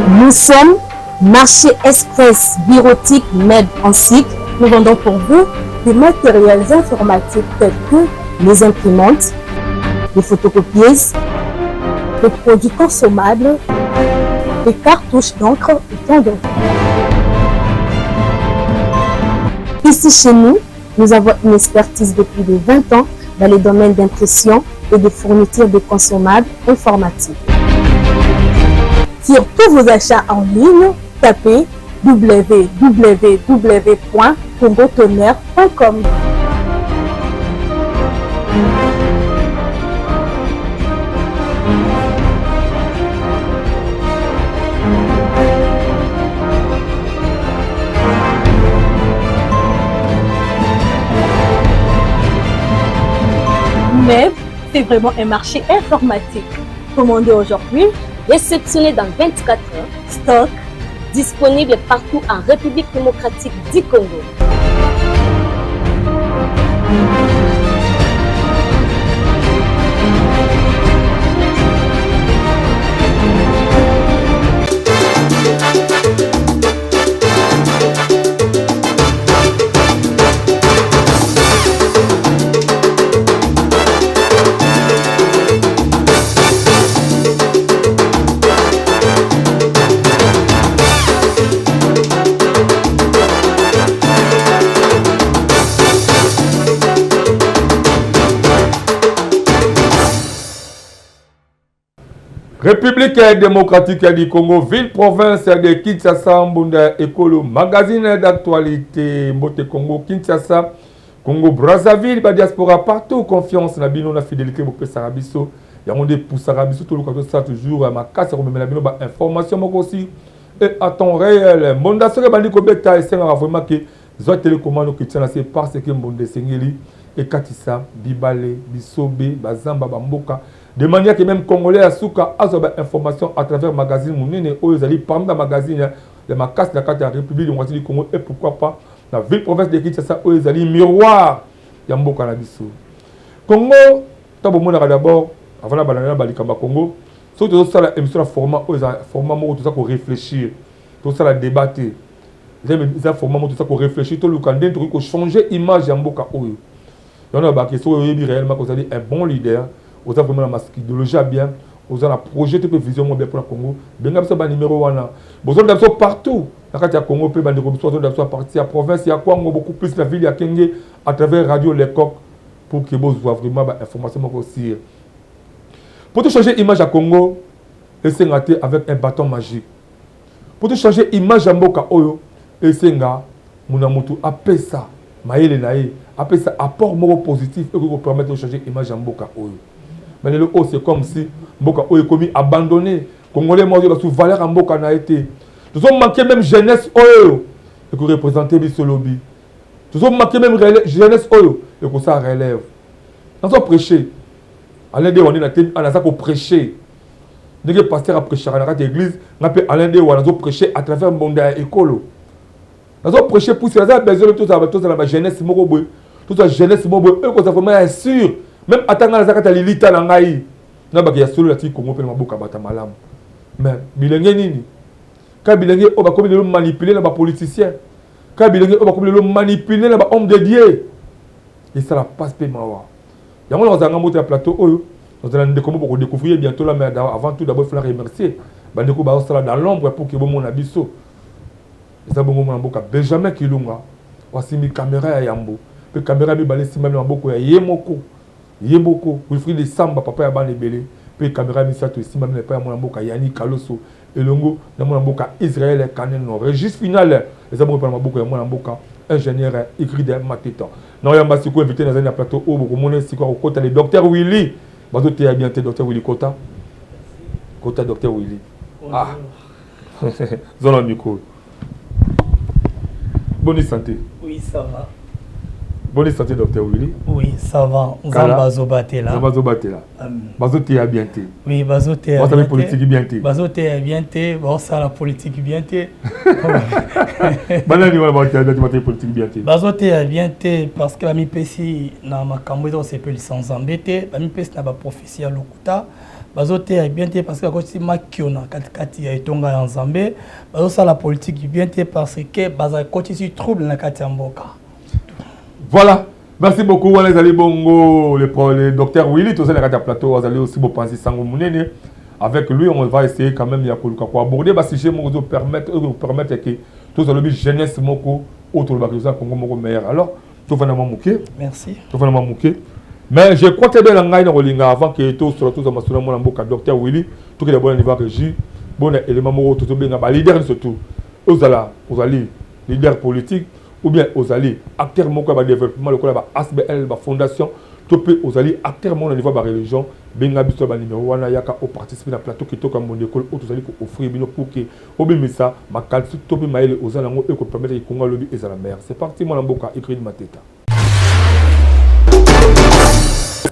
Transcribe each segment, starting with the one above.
Nous sommes Marché Express Bureautique Med en cycle. Nous vendons pour vous des matériels informatiques tels que les imprimantes, les photocopieuses, des produits consommables, des cartouches d'encre et tant d'autres. Ici chez nous, nous avons une expertise de plus de 20 ans dans les domaines d'impression et de fourniture de consommables informatiques. Sur tous vos achats en ligne, tapez www.congotonnerre.com. Mais c'est vraiment un marché informatique. Commandez aujourd'hui, réceptionné dans 24 heures, stock disponible partout en République démocratique du Congo. République démocratique du Congo, ville province de Kinshasa, Mbunda Ekolo, magazine d'actualité, Mbote Congo, Kinshasa, Congo Brazzaville, ba diaspora partout, confiance na bino na fidélité bopesaka biso, yango nde epusaka biso toluka tosala toujours ya makasi ya komemela bino ba information moko aussi et à temps réel. Mbonda soki ebandi kobeta esengaka vraiment ke zwa télécommande okitia na se parce que mbonda esengeli ekatisa bibale, bisobe, bazamba, bamboka de manière que même congolais ya suka azwa ba information à travers magazine monene oyo ezali parmi ba magazine ya makasi na kati ya République démocratique du Congo et pourquoi pas na ville province de Kinshasa oyo ezali miroir ya mboka na biso Congo. Ntango bomonaka d'abord avant na banda na balikambo ya Congo, soki tozosala émission na format oyo eza format moko toza koréfléchir, tosala débat te, eza format moko toza koréfléchir, toluka ndenge tokoki kochanger image ya mboka oyo. Yango na bake, soki oyebi réellement kozali un bon leader, oza vraiment na idéologie ya bien, oza na projet to mpe vision moko bien mpona Congo, benga biso banimero wana. Bozolanda biso partout na kati ya Congo mpe bandeko biso bazolanda biso à partir ya province ya Kwango, beaucoup plus na ville ya Kenge à travers radio Lecoq, pour que bozwa vraiment bainformation moko sûre. Pour changer image ya Congo esenga te avec un bâton magique. Pour changer image ya mboka oyo esenga muna mutu apesa mayele na ye, apesa apport moko positif ekoki kopermettre changer image ya mboka oyo. Mais lelo oyo, c'est comme si mboka oyo ekomi abandonné. Congolais moko oyo basu valeur ya mboka na ye te. Tozomanke même jeunesse oyo ekoreprésente biso lobi, tozomanke même jeunesse oyo ekosala relève. Nazo prêcher Alain Dewa nde na te, naza koprêcher ndenge pasteur aprêchaka na kati ya église. Nga mpe Alain Dewa nazo prêcher à travers mbonda ya ekolo. Nazo prêcher puisque naza besoin tozala ba jeunesse moko boye, tozala jeunesse moko boye oyo kozala vraiment ya sûr. Même ata ngai naza kati ya lilita na ngai, na bake ya solo natiki Kongo mpe na maboka bata malamu. Mais bilenge nini? Ka bilenge oyo bakomi lelo manipulé na bapoliticien, ka bilenge oyo bakomi lelo manipulé na bahomme de Dieu, esala passe mpe mawa. Yango na kozala nga moto ya plateau oyo, nazala ndeko moko bokodécouvrir bientôt là. Mais avant tout, d'abord il faut remercier bandeko bazosala dans l'ombre pour que bomona biso. Eza bongo mwana mboka Benjamin Kilunga wasimbi caméra ya yambo, mpe caméra mibale esimbami na maboko ya ye moko, ye moko Wilfrid Samba, papa ya bana ebele, mpe caméra misato esimbami na epai ya mwana mboka Yani Kaloso elongo na mwana mboka Israel Kaneno. Registre final eza bongo mpe na maboko ya mwana mboka ingénieur Igride Mateta. Na oyamba sikoyo invité nazali na plateau oyo, bokomona sikoyo akokota, le docteur Willy. Bazoteya bien te. Docteur Willy, kota, kota docteur Willy. Ah, zona micro. Bonne santé? Oui, ça va. Bonne santé, docteur Willy. Oui, ça va. Nzambe azobatela. Nzambe azobatela. Bazoteya bien te. Oui, bazoteya. Basala politique bien te. Bazoteya bien te, bazosala politique bien te. Banani wana bateya bien te, bateya politique bien te? Bazoteya bien te parce que bamipesi na makambo eza kosepelisa Nzambe te, bamipesi na baprophétie ya lokuta. Bazoteya bien te parce que bakotisi makiona katikati ya etonga ya Nzambe. Bazosala politique bien te parce que bazakotisi trouble na kati ya mboka. Voilà. Merci beaucoup. Wana ezali bongo le docteur Willy tozali na kati ya plateau, azali aussi mopanzi sango monene. Avec lui, on va essayer quand même ya koluka ko aborder ba sujet moko zo permettre oyo permettre que tozala lobi jeunesse moko oyo tolobaka toza Congo moko meilleur. Alors tovanda mwa moke. Merci. Tovanda mwa moke. Mais je crois très bien na ngai na kolinga avant que tosola tozwa masolo ya mwana mboka docteur Willy, tokende bona niveau ya régie, bona élément moko tozobenga ba leader surtout. Ozala ozali leader politique ou bien ozali acteur moko ya ba développement lokola ba ASBL, ba fondation, to mpe ozali acteur moko na niveau ya ba religion, benga biso ya ba numéro wana, yaka oparticipe na plateau kitoko ya Mbonda Ekolo oyo tozali kooffrir bino pour que obimisa makanisi to mpe mayele oza nango ekopermettre Kongo alobi ezala meilleur. C'est parti, mwana mboka Ikrine Mateta.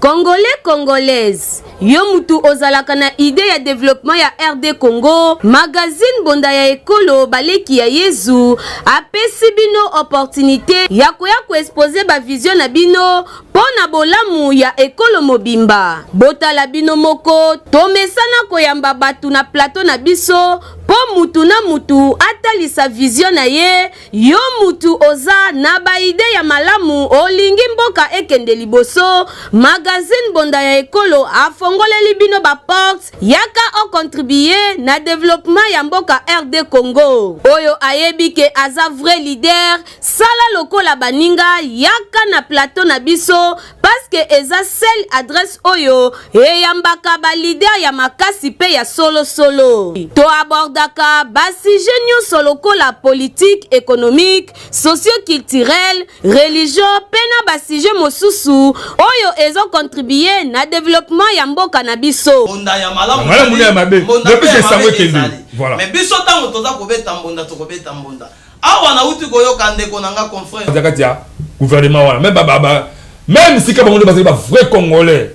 Congolais, Congolaise, yo mutu ozalaka na idée ya développement ya RD Congo, magazine Bonda ya Ekolo Baleki ya Yezu apesi bino opportunité ya koya koexpose ba vision na bino mpo na bolamu ya ekolo mobimba. Botala bino moko, tomesana koyamba bato na plateau na biso mpo mutu na mutu atalisa vision na ye. Yo mutu oza na ba idee ya malamu, olingi mboka ekende liboso, magazine Bonda ya Ekolo afongoleli bino ba porte, yaka o contribuer na developpement ya mboka RD Congo. Oyo ayebi ke aza vrai leader, sala lokola baninga, yaka na plateau na biso parce que eza seule adresse oyo eyambaka ba leader ya makasi pe ya solo solo. To abordaka ba sujet nyonso lokola politique, économique, socio-culturel, religion pe na ba sujet mosusu oyo ezo contribuer na développement ya mboka na biso. Mbonda ya malamu Malamu ezali, ya mabe. mbonda Depuis mpe ya que sango mabe ekende. ezali. Voilà. Mais biso ntango toza kobeta mbonda, tokobeta mbonda. Awa nauti koyoka ndeko na nga confrère. Aza kati ya gouvernement wana, même ba même sika bango nde bazali ba vrai Congolais.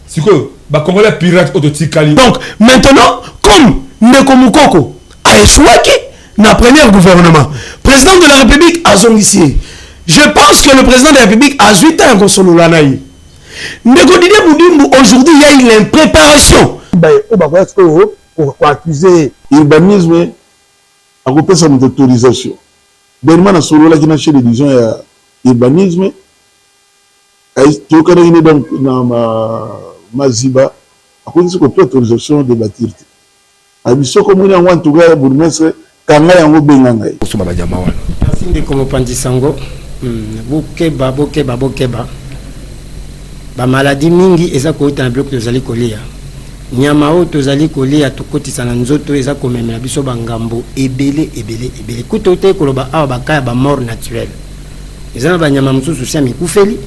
Sikoyo ba Congolais pirate oyo totikali. Donc maintenant, comme ndeko Mukoko a échoué na premier gouvernement, président de la République azongisi ye. Je pense que le président de la République azwi temps ya kosolola na ye. Ndeko Didier Budimbu, aujourd'hui il y a une impréparation. Baye oyo bakoya sikoyo koaccuse. Urbanisme akopesa moto autorisation. Dernièrement nasololaki na chef de division ya urbanisme, toyokanaki ne donc na Maziba, akoki kopesa autorisation de bâtir te. Abi soki omoni yango, en tout cas bourgmestre, kanga yango, benga ngai. Kosomba banyama wana. Merci ndeko mopanzi sango. Bokeba, bokeba, bokeba. Bamaladi mingi eza kouta na biloko tozali kolia. Nyama oyo tozali kolia, tokotisa na nzoto, eza komemela biso bangambo ebele ebele ebele. Kuta te koloba awa baka ya bamort naturelle. Eza na banyama mosusu si ya mikufeli,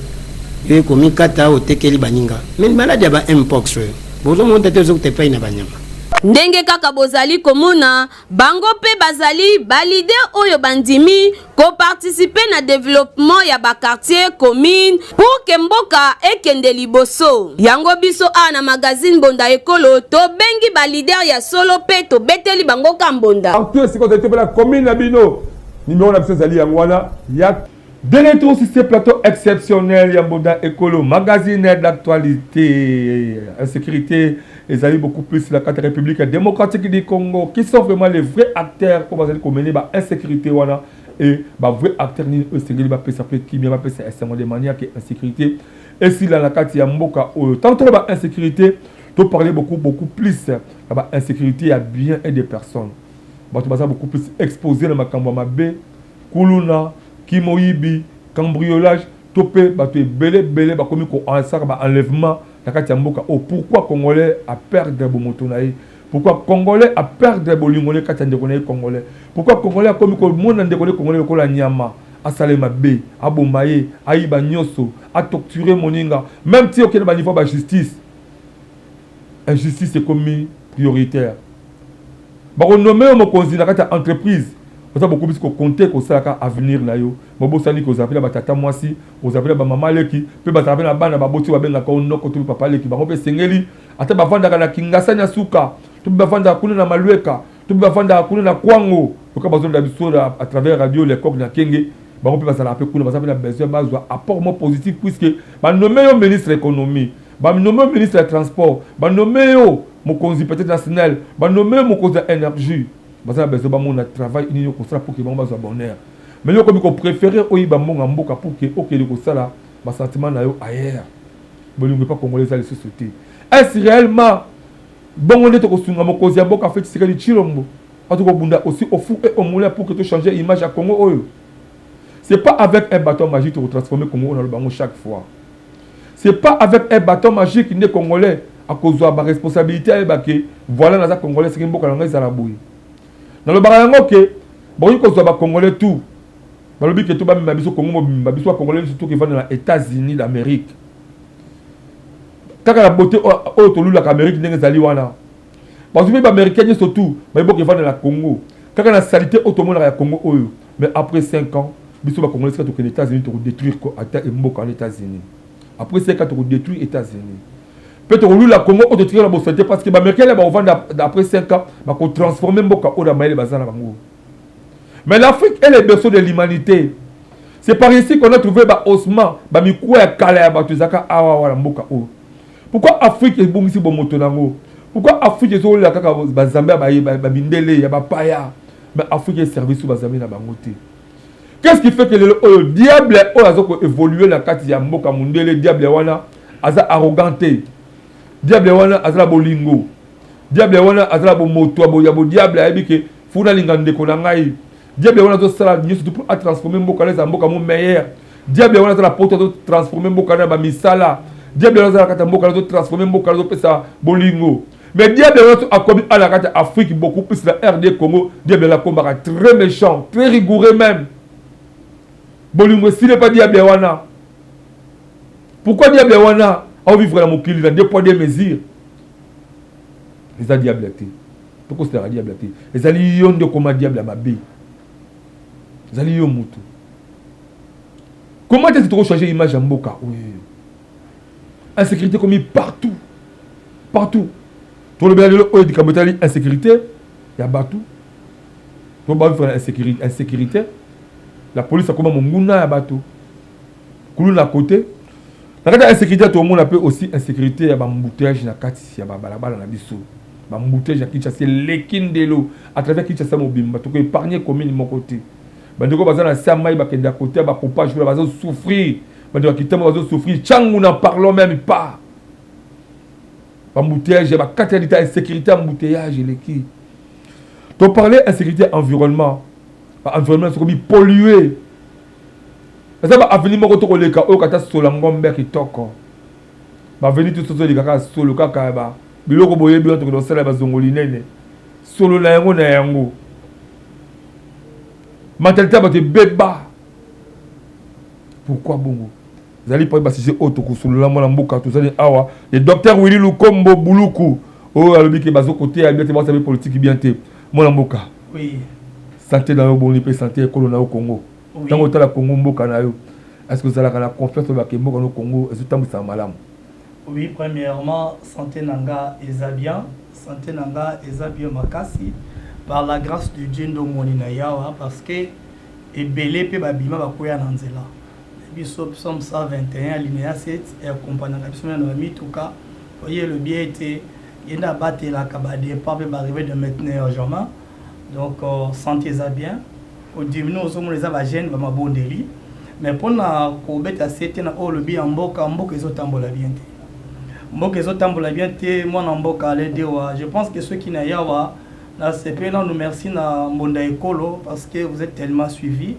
yo ekomikata, otekeli baninga. Mais maladi ya ba mpox oyo bozomona te, ozokuta epai na banyama. Ndenge kaka bozali komona, bango mpe bazali ba leader oyo bandimi koparticiper na développement ya ba quartier, commune, pour que mboka ekende liboso. Yango biso awa na magazine Mbonda Ekolo tobengi ba leader ya solo mpe tobeteli bango ka mbonda. Partout esika ozali topela commune na bino, numéro na biso ezali yango wana ya. De retour sur ce plateau exceptionnel ya Mbonda Ekolo, magazine d'actualité. Insécurité ezali beaucoup plus la carte République démocratique du Congo. Qui sont vraiment les vrais acteurs pour bazali komener ba insécurité wana et ba vrais acteurs nini oyo esengeli bapesa mpe kimia, bapesa esengo de manière que insécurité esila na kati ya mboka oyo. Tant que ba insécurité, to parler beaucoup beaucoup plus na ba insécurité ya bien et des personnes. Bato baza beaucoup plus exposé na makambo ya mabe, kuluna, kimoyibi, cambriolage, to mpe bato ebele ebele bakomi koasaka ba enlèvement na kati ya mboka oyo. Pourquoi Congolais a perdre bomoto na ye? Pourquoi Congolais a perdre bolingo na ye kati ya ndeko na ye Congolais? Pourquoi Congolais akomi komona ndeko na ye Congolais lokola nyama, asala ye mabe, aboma ye, ayiba nyonso, atorture moninga, même ti okende ba niveau ya ba justice, injustice ekomi prioritaire. Bakonome yo mokonzi na kati ya entreprise. Oza beaucoup plus ko compter kosalaka avenir na yo. Bobosani kozala mpe na batata mwasi, kozala mpe na bamama leki, mpe bazala mpe na bana baboti babengaka yo noko to mpe papa leki. Bango mpe esengeli ata bavandaka na Kingasani ya suka, to mpe bavandaka kuna na Malueka, to mpe bavandaka kuna na Kwango, lokola bazolanda biso à travers radio Lecoq na Kenge, bango mpe bazalaka mpe kuna, baza mpe na besoin bazwa apport moko positif puisque ba nommer yo ministre économie, ba nommer yo ministre ya transport, ba nommer yo mokonzi peut-être na SNEL, ba nommer yo mokonzi ya énergie. Baza na besoin bamona travail nini okosala pour que bango bazwa bonheur. Mais yo okomi ko préférer oyiba mbongo ya mboka pour que okende kosala ba sentiment na yo ailleurs. Bolingo epa congolais eza lisusu te. Est-ce réellement bongo nde tokosunga mokonzi ya mboka Félix Tshisekedi Tshilombo azo kobunda aussi au four et au moulin pour que to changer image ya Congo oyo? C'est pas avec un bâton magique toko transformer Congo oyo, naloba yango chaque fois. C'est pas avec un bâton magique nde congolais akozwa ba responsabilité, ayeba ke voilà, naza congolais, soki mboka na ngai ezala boye. Nalobaka yango ke bakoki kozwa ba congolais tout, balobi ke to bamema biso Congo mobimba, biso ba congolais nyonso tokevanda na États-Unis d'Amérique, kaka na beauté oyo tolulaka Amérique ndenge ezali wana. Bazwi mpe baaméricain nyonso tout, bayebi okevanda na Congo kaka na saleté oyo tomonaka ya Congo oyo. Mais après 5 ans, biso bacongolais sika tokende États-Unis, tokodétruire ata mboka wana États-Unis. Après 5 ans, tokodétruire États-Unis mpe tokolula Congo oyo totikala na bosalité, parce que baaméricain ya bakovanda après 5 ans, bakotransforme mboka oyo na mayele baza na bango. Mais l'Afrique est le berceau de l'humanité. C'est par ici qu'on a trouvé baossements, bamikuwa ya kala ya bato ezalaka awa awa na mboka oyo. Pourquoi Afrique ebongisi bomoto nango? Pourquoi Afrique ezokolela kaka bazambe ya bamindele, ya bapaya, mais Afrique eservice oyo bazambe na bango te? Qu'est-ce qui fait que lelo oyo diable oyo aza koévolue na kati ya mboka mondele, diable wana aza arrogant te, diable wana aza na bolingo, diable wana aza na bomoto ya bodiable, ayebi ke fu nalinga ndeko na ngai, diable wana azosala nyonso tu mpo atransforme mboka na ezala mboka mo meilleur, diable wana aza na poto azotransforme mboka na bamisala, diable wana aza na kati ya mboka azotransforme mboka, azopesa bolingo, mais diable wana akomi ala kati ya Afrique, beaucoup plus na RD Congo, diable wana akombaka très méchant, très rigoureux même, bolingo esili epa diable wana? Pourquoi diable wana aovivre na mokili na deux poids deux mesures? Eza diable te, tokoselaka diable te, ezali yo nde okoma diable ya mabe, ezali yo mutu. Comment est-ce que tokochange image ya mboka oyo? Insécurité komi partout partout. Tolobela lelo oyo likambo etali insécurité ya bato to bavivre na insécurité. Insécurité, la police akoma monguna ya bato kulu na côté. Na kati ya insécurité, tomona mpe aussi insécurité ya baembouteillage na kati ya babalabala na biso. Baembouteillage ya Kinshasa eleki ndelo à travers Kinshasa mobimba, tokoépargne commune moko te. Bandeko baza na se ya mai, bakende ya côté ya bapompage kuna, bazosouffrir. Bandeko ya Kitambo bazosouffrir. Ntango n'en parlons même pas, baembouteillage ya bakati ya lita, insécurité ya embouteillage eleki. Toparle insécurité environnement, baenvironnement sokomi pollué, eza baavenue moko tokoleka oyo kata solo ngombe ya kitoko, baavenue tout tozoleka kaka solo, kaka ba biloko boyebi wana tokende kosala bazongoli nene solo na yango na yango. Mentalité ya bato ebeba. Pourquoi bongo? Ezali mpo basujet oyo tokosolola. Mwana mboka, tozali awa le docteur Willy Lukombo Buluku oyo alobi ke bazokoteya bien te, basabi politique bien te. Mwana mboka, oui. Santé na yo boni mpe santé ekolo na yo Congo? Ntango otala Congo mboka na yo, est ce que ozalaka na confiance olobaka mboka na Congo ezotambwisaka malamu? Oui, premièrement, santé na nga eza bien, santé na nga eza bien makasi par la grâce de Dieu. Ndomoni na yawa, parce que ebele mpe babima, bakwea na nzela. Biso psaume 121 alinéa 7 eaccompagnaka biso na bamituka oyo elobi ete ye nde abatelaka badépart mpe baarrivée de maintenant jamais. Donc santé eza bien, kodiminue ozomona eza bajeûne, bamabondeli. Mais mpona kobeta se te na oyo olobi ya mboka, mboka ezotambola bien te, mboka ezotambola bien te. Mwana mboka aledewa, je pense que soki na yawa nasepeli nanu, merci na mbonda ekolo, parce que vous êtes tellement suivi.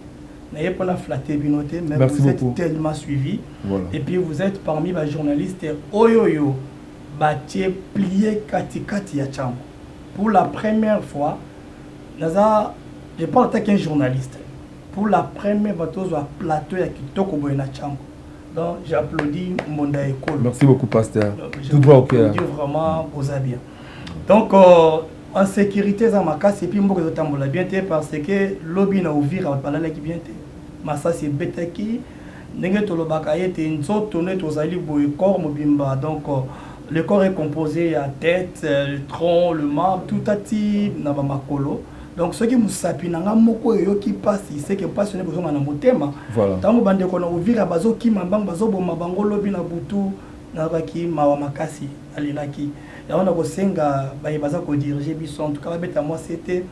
Naye mpona flatter bino te, mais Merci vous êtes beaucoup. tellement suivi. Voilà. Et puis vous êtes parmi bajournaliste oyo oyo batie plie katikati ya ntango. Pour la première fois naza, je parle en tant qu'un journaliste, pour la première fois tozwa plateau ya kitoko boye na ntango. Donc j'applaudis mbonda ekolo. Merci beaucoup, pasteur. Donc, tout droit au cœur. j'applaudis vraiment, boza bien. Donc Insécurité eza makasi, et puis mboka ezotambola bien te, parce que lobi na Uvira bato balalaki bien te, masasi ebetaki. Ndenge tolobaka ete nzoto nde tozali boye, corps mobimba, donc le corps est composé ya tête, le tronc, le membre, tout ati na bamakolo. Donc soki mosapi na nga moko eyoki mpasi, seke mpasi nde bozonga na motema. Ntango bandeko na Uvira bazokima mbango, bazoboma bango lobi na butu, nayokaki mawa makasi, alelaki yango. Na kosenga baye baza kodiriger biso, en tout cas babeta mwasi ete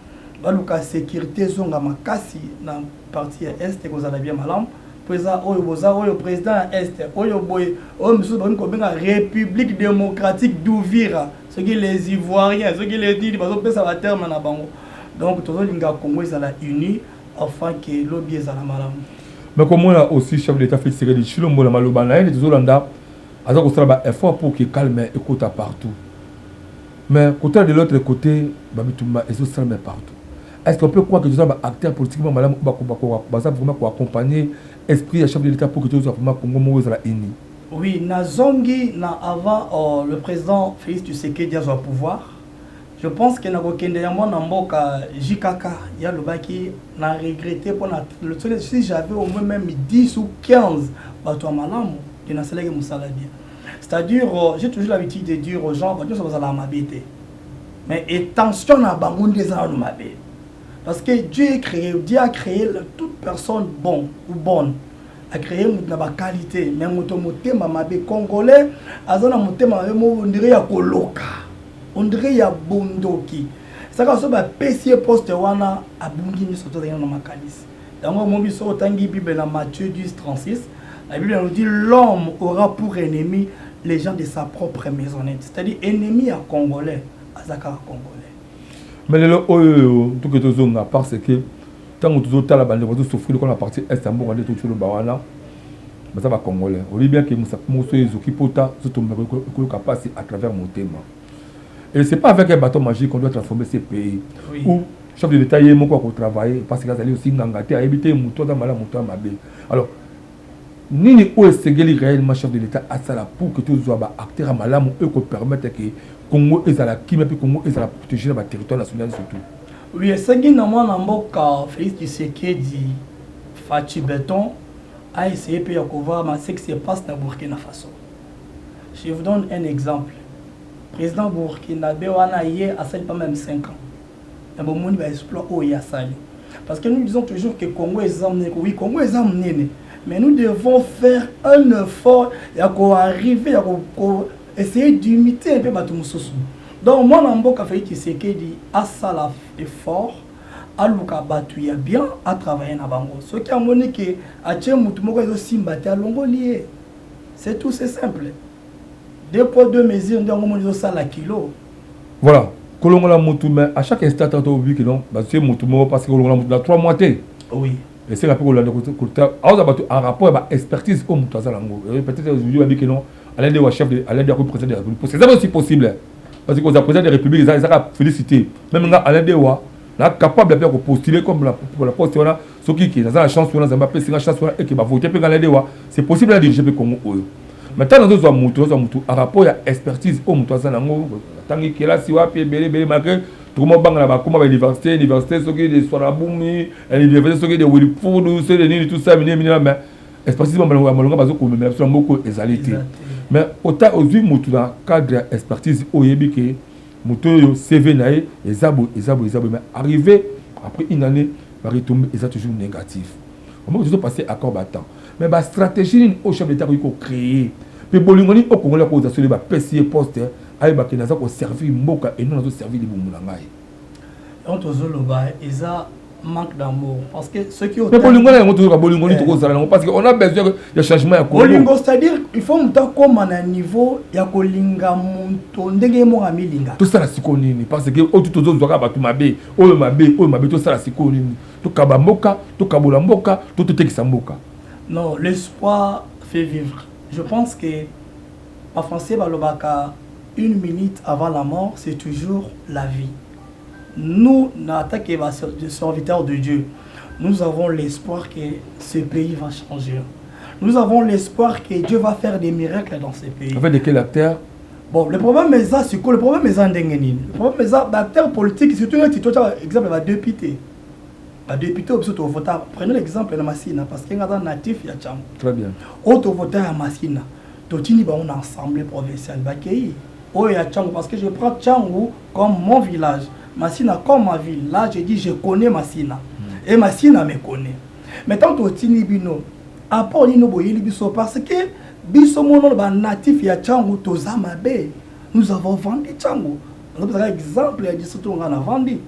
baluka sécurité ezonga makasi na partie ya Est, ekozala bien malamu, mpo eza oyo boza oyo président ya Est oyo boye, oyo misusu bakomi kobenga République démocratique d'Uvira, soki les Ivoiriens, soki les nini, bazopesa baterme na bango. Donc tozolinga Congo ezala uni afin ke lobi ezala malamu. Mais komona aussi chef d'État Félix Tshisekedi Tshilombo na maloba na ye nde tozolanda, aza kosala baeffort pour que calme ekota partout, mais kotala de l'autre côté, babitumba ezosalama partout. Est ce qu'on peut croire que toza baacteur politique malamu baza vraiment koaccompagner esprit ya chef de l'État pour que tozwa vraiment Congo moko ezala uni? Oui, nazongi na avant le président Félix Tshisekedi azwa pouvoir. Je pense que nakokende ya mwana mboka JKK ya alobaki na regretté mpona si j'avais au moins même 10 ou 15 bato ya malamu ke nasalaki mosala bien. C'est-à-dire, j'ai toujours l'habitude de dire aux gens, bato nyonso bazalaka mabe te, mais intention na bango nde eza nano mabe, parce que Dieu a créé toute personne bon ou bonne, a créé moto na baqualité, mais moto motema mabe. Congolais aza na motema mabe moko, on dirait ya koloka, on dirait ya bondoki. Saka so bapesi ye poste wana, abungi nyonso to azalaki na makanisi yango. Mo biso otangi Bible na Matthieu 10 36, la Bible nous dit: l'homme aura pour ennemi les gens de sa propre maisonnette. C'est-à-dire ennemi ya Congolais aza kaka Congolais. Mais lelo oyo toke tozonga, parce que ntango tozotala bandeko bazosouffrir lokola na partie Est ya mboka nde totoloba wana, baza bacongolais. Olobi bien ke mosapi moko soki ezoki pota, ozotombaka, ekoyoka mpasi à travers motema. Et c'est pas avec un bâton magique qu'on doit transformer ces pays où chef de l'État ye moko akotravailler, parce que azali aussi nganga te, ayebi te moto aza malamu, moto ya mabe. Alors nini oyo esengeli réellement chef de l'État asala pour que tozwa baacteur ya malamu oyo kopermettre ke Congo ezala kimia mpe Congo ezala protégé na baterritoire national surtout? Oui, esengi na mwana mboka Félix Tshisekedi, Fatshi Béton, a essayé mpe ya kovoir ce qui se passe na Burkina Faso. Je vous donne un exemple: président burkinabé wana, ye asali pas même 5 ans na bomoni baexploit oyo ye asali. Parce que nous disons toujours que Congo eza monene. Oui, Congo eza monene, mais nous devons faire un effort ya koarriver ya essayer d'imiter un peu bato mosusu. Donc mwana mboka Félix Tshisekedi asala effort, aluka bato ya bien, atravaille na bango. Soki amoni ke atie motu moko ezosimba te, alongoli ye. C'est tout, c'est simple. Deux poids deux mesures nde yango moni ezosala kilo. Voilà, kolongola motu, mais à chaque instant tanto obi ke non, batie motu moko, parce que kolongola motu na 3 mois te. Eseka mpe kolanda aoza bato en rapport ya baexpertise oyo moto aza nango. Peut-être aujourd'hui babi ke non, Alain Dewa chef de Alain Dewa président de la République, c'est aussi possible, parce que koza président de la République ezaka félicité. Même nga Alain Dewa na capable mpe ya kopostuler comme pour la poste wana. Soki ke naza na chance wana, Nzambe apesi nga chance wana eke bavote mpe nga Alain Dewa, c'est possible na dirige mpe Congo oyo. Mais ntango nazozwa motu, nazozwa motu en rapport ya expertise oyo moto aza nango, atangi kelasi wapi, ebele ebele, malgré tokoma obanga na bakoma bauniversité, université soki de Swarabumi, université soki de Wilford, soki de nini, tout ça minene minene, mais expertise ya malonga bazokomemela biso na moko ezali te. Mais ota ozwi motu na cadre ya expertise oyo oyebi ke moto oyo CV na ye eza boye, eza boye, eza boye, mais arrivé après une année, baretombées eza toujours négatif. Omoko tozopasser accord batemps, mais bastratégie nini oyo chef d'État akoki kocréer mpe bolingo nini oyo Congolais akozwa soki bapesi ye poste, ayebake naza koservir mboka eno nazoservir libumu na ngai? Yango tozoloba eza manque d'amour, parce que soki mais bolingo na yango tozoka, bolingo nini tokozala nango? Parce que on a besoin ya changement ya Congo. Bolingo, c'est-à-dire il faut moto akóma na niveau ya kolinga moto ndenge ye moko amilinga. Tosala sikoyo nini? Parce que oyo tu tozozwaka bato mabe, oyo mabe, oyo mabe, tosala sikoyo nini? Tokaba mboka, tokabola mboka to totekisa mboka? Non, l'espoir fait vivre. Je pense que bafrançais balobaka: une minute avant la mort, c'est toujours la vie. Nous, en tant que serviteurs de Dieu, nous avons l'espoir que ce pays va changer. Nous avons l'espoir que Dieu va faire des miracles dans ce pays. Avec de quel acteur? Bon, le problème eza sikoyo, le problème eza ndenge nini? Le problème eza baacteur politique, surtout neti totya exemple ya badéputé, badéputé oyo biso tovota. Prenez l'exemple na Masina, parce que nga aza natif ya Tshangu. Très bien. Oyo tovota ya Masina, totindi bango na assemblée provinciale, bakei oyo ya Tshangu, parce que je prends Tshangu comme mon village, Masina comme ma ville. Là, je dis, je connais Masina et Masina me connaît. Mais tant totindi bino, apport nini boyeli biso? Parce que biso mono banatif ya Tshangu toza mabe. Nous avons vendu Tshangu. Nazopesaka exemple ya district oyo nga navandi.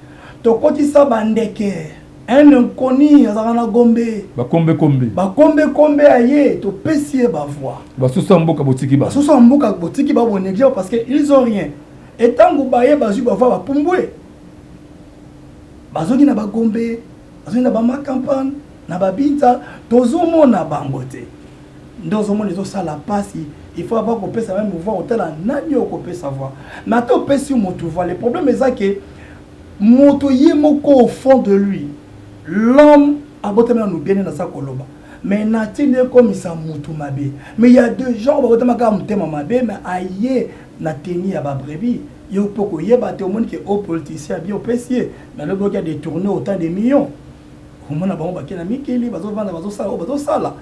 Tokotisa bandeke, un inconnu azalaka na Gombe. Bakombe kombe. Bakombe kombe aye, topesi ye bavoix. Basusu ya mboka botiki ba. Basusu ya mboka botiki, babonéglige parce que ils ont rien. Etango baye bazwi bavoix, bapumbwe, bazongi na Bagombe, bazongi na bamacampagne, na Babinza, tozomona bango te. Nde ozomona ezosala mpasi. Il faut avoir kopesa même voix, otala nani okopesa voix. Mais ata opesi motu voix, le problème eza ke moto ye moko, au fond de lui, l'homme abotami nanu bien. Naza koloba, mais natindi ekomisa motu mabe. Mais il y a deux gens babotama kaka motema mabe, mais aye na teni ya babrebis. Yo mpo koyeba te, omoni ke o politicien bien, opesi ye, mais alobi oki adétourner autant de millions. Omona bango bake na mikili, bazovanda, bazosala oyo bazosala.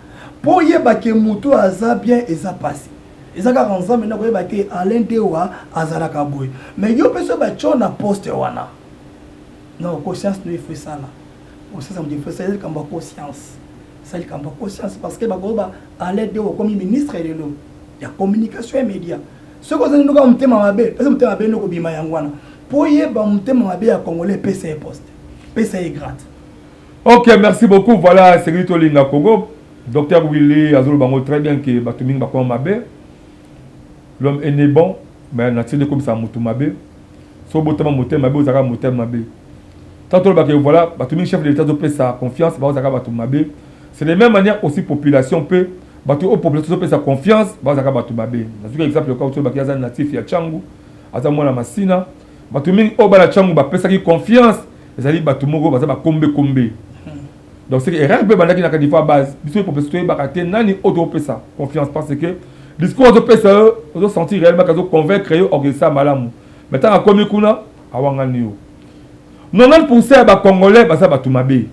Mpo oyeba ke motu aza bien, eza pasi. Eza kaka Nzambe nde koyeba te. Alain Dewa azalaka boye, mais yo mpe so batio na poste wana, non, conscience no ifo esala. Conscience ya moto ifo esala. Eza likambo ya conscience, eza likambo ya conscience, parce que bakoyeba Alain Dewa okomi ministre lelo ya communication ya média, soki ozali ndoka motema mabe, pesa motema mabe nde kobima yango wana. Mpo oyeba motema mabe ya Congolais, pesa ye poste, pesa ye grade. Ok, merci beaucoup. Voilà, c'est Tolinga Congo. Docteur Willy azoloba bango très bien que bato mingi bakoma mabe. L'homme est né bon, mais nature nde ekomisa motu mabe. So botama motema mabe, ozalaka motema mabe. Tant tolobaka, voilà, bato mingi chef de l'État azopesa confiance, bazalaka bato mabe. C'est de même manière aussi population mpe, bato oyo population azopesa confiance bazalaka bato mabe. Nazwiki exemple yoka, tolobaki aza natif ya Tshangu, aza mwana Masina. Bato mingi oyo bana Tshangu bapesaki confiance ezali bato moko baza bakombe kombe. Donc c'est que erreur mpe ebandaki na kati ya base. Biso population toyebaka te nani oyo topesa confiance, parce que discours azopesa yo, ozosentir réellement azoconvaincre yo, organisa malamu. Mais ntango akomi kuna, awangani yo. 90 % ya bacongolais baza bato mabe.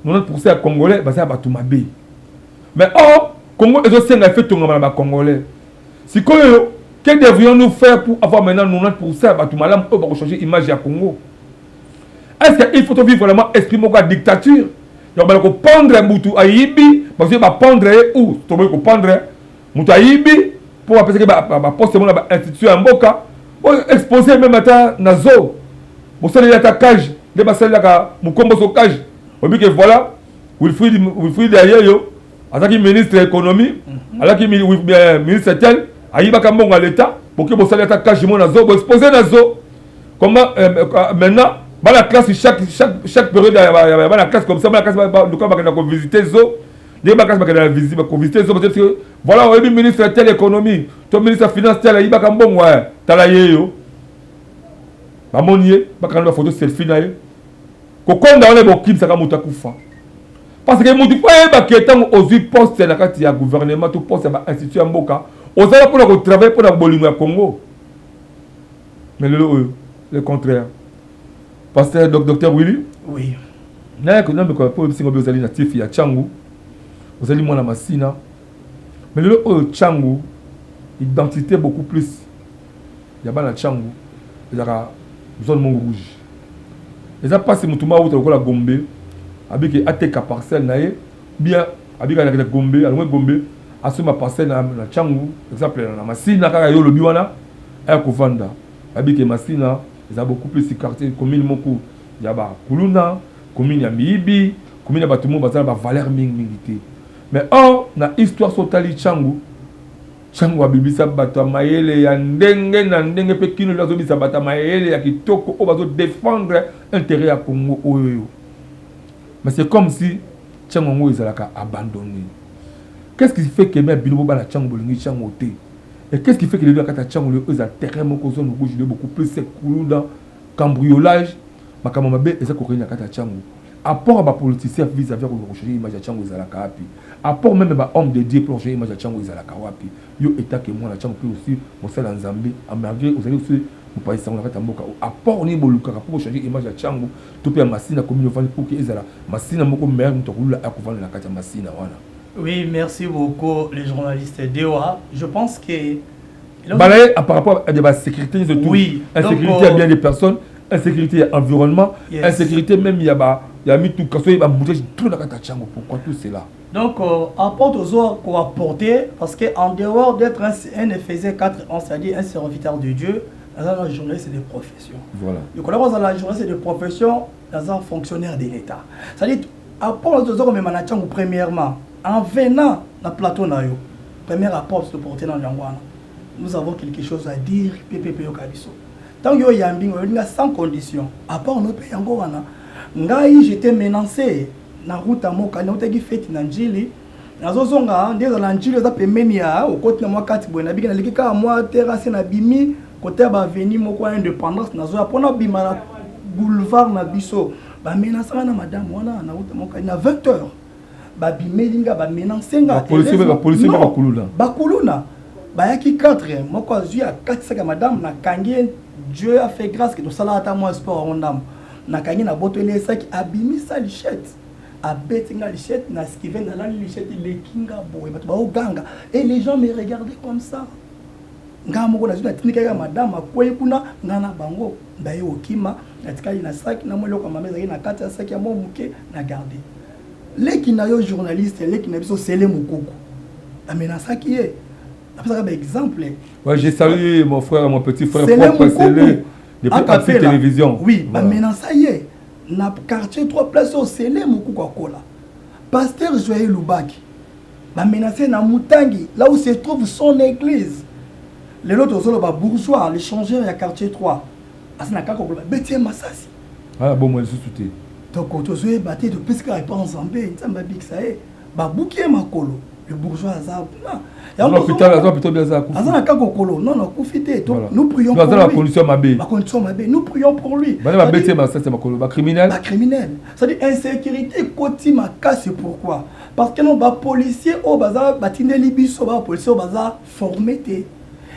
90 % ya Congolais baza bato mabe. Mais or Congo ezosenga efe tongama na bacongolais. Sikoyo, que devrions-nous faire pour avoir maintenant 90 % ya bato malamu oyo bakochanger image ya Congo? Est-ce que il faut tovivre vraiment esprit moko ya dictature ya bala kopendre mutu ayibi, bazwi bapendre ye, ou toboyi kopendre mutu ayibi mpo bapesaki baposte moko na bainstitution ya mboka, oyo expose même ata na zoo, bosaleli ata cage nde basalelaka mokomboso cage? Oyebi ke voilà, Wilfried Ayeyo azalaki ministre ya économie, azalaki ministre tel, ayibaka mbongo ya l'État. Boke bosali ata cage mo na zoo, boexpose na zoo. Comment maintenant bana classe, chaque période ya bana classe comme ça, bana classe luka bakenda kovisite zoo, ndenge bana classe bakenda kovisite zoo, parce que voilà, oyebi ministre tel économie to ministre finance tel ayibaka mbongo, tala ye yo, bamoni ye, bakanga bafoto selfie na ye. Kokonda wana bokimisaka moto akufa, parce que motu mpo ayebake ntango ozwi poste na kati ya gouvernement to poste ya bainstitution ya mboka, ozala mpona kotravaille mpona bolingo ya Congo. Mais lelo oyo, le contraire. Pasteur, docteur Willy. Oui. Nayaka mpo bisingo mpe ozali natif ya Tshangu, ozali mwana Masina. Mais lelo oyo Tshangu, identité beaucoup plus ya bana Tshangu ezalaka zone moko rouge. Eza mpasi motu moko awuta lokola Gombe, abiki ateka parcelle na ye bien, abiki na Gombe, alongwe Gombe, asomba parcelle na Tshangu, exemple na Masina kaka ye olobi wana, aya kovanda. Abiki Masina eza beaucoup plus quartier, commune moko ya bakuluna, commune ya miyibi, commune ya bato moko baza na bavaleur mingimingi te. Mais or na histoire, so otali Tshangu, Tshangu abimisa bato ya mayele ya ndenge na ndenge, mpe kino lelo azobimisa bato ya mayele ya kitoko oyo bazodéfendre intérêt ya Congo oyo oyo. Mais c'est comme si Tshangu yango ezalaka abandonné. Qu'est-ce qui fait que me bino bobala Tshangu, bolingi Tshangu te? Et qu'est-ce qui fait que lelo na kati ya Tshangu lelo eza terrain moko zone rouge, lelo beaucoup plus kuluna, cambriolage, makambo mabe eza kokei na kati ya Tshangu? Apport ya ba politiciens vis à vis ya koluka ko changer image ya Tshangu ezalaka wapi? Apport meme ya ba hommes de Dieu pour changer image ya Tshangu ezalaka wapi? Yo etant que mwana Tshangu pe aussi mosali ya Nzambe malgre ozali aussi mopanzi sango na kati ya mboka oyo, apport nini bolukaka po bo changer image ya Tshangu to pe ya Masina commune ovandi pour que ezala Masina moko meilleur mutu akolula aya kovanda na kati ya Masina wana? Oui, merci beaucoup les journalistes Dewa. Je pense que balaye par rapport à ba sécurité nyonso tout oui, insécurité ya bien des personnes insécurité ya environnement yes. insécurité même ya ba ya mituka soki ba embouteillage trop na kati ya Tshangu pourquoi tout cela Donc, euh, apporte aux autres qu'on apporter, parce qu'en dehors d'être un, un Éphésiens 4, c'est-à-dire un serviteur de Dieu, dans un journaliste de profession. Voilà. Donc, là, dans la journaliste de profession, dans un fonctionnaire de l'État. C'est-à-dire, apport aux autres, mais premièrement, en venant dans le plateau, premier apport, c'est de porter dans le Nous avons quelque chose à dire, PPP Yokabiso. Tant yo yambi nga sans condition, apport no pe yango wana. Ngai j'étais menacé na route ya moka nautaki feti na Ndjili nazozonga nde ezala Ndjili eza pembeni ya okoti na mwa kati boye nabiki naleki kaka mwa terrasse nabimi kote ya baavenue moko ya independance nazoya mpo nabima na boulevard na biso bamenasaka na madame wana na route moka na 20 heures babimeli nga bamenance nga bakuluna bayaki 4 moko azwi akatisaka madame nakangi ye dieu a fait grâce ke tosalaka ata mwa sport yango ndambo nakangi nabotoli ye saki abimisa lichette abeti nga lichette na skive nalali lichette eleki nga boye bato baoganga et les gens me regardaient comme ça nga moko nazwi natindikaki ya madame akwei kuna nga na bango baye okima natikali na saki na mwa eloko ya mama ezalaki na kati ya saki ya mwa moke na garde leki na yo journaliste leki na biso sele mokoko amenasaki ye napesaka baexemple ouais, j'ai salué mon frère mon petit frère sele propre sele depuis Apsi télévision oui voilà. bamenasa ye na quartier 3 place oyo sele mokoko akola pasteur joyeux lubaki bamenase na mutangi là où se trouve son église lelo tozoloba bourgeois l'échangeur ya quartier 3 aza na kaka koloba beti ye masasi aya bomoi lisusu te donc tozoyeba te topesi kaka epa nzambe nzambe abikisa ye babuki ye makolo le bourgeois aza kuna aza na kaka kokolo non akufi te nous prions pour lui condition mabe ba condition mabe nous prions pour lui bana babeti ye masasi ya makolo ba criminel ba criminel c'est-à-dire insécurité ekoti makasi pourquoi parce que non ba policier oyo baza batindeli biso ba policier oyo baza formé te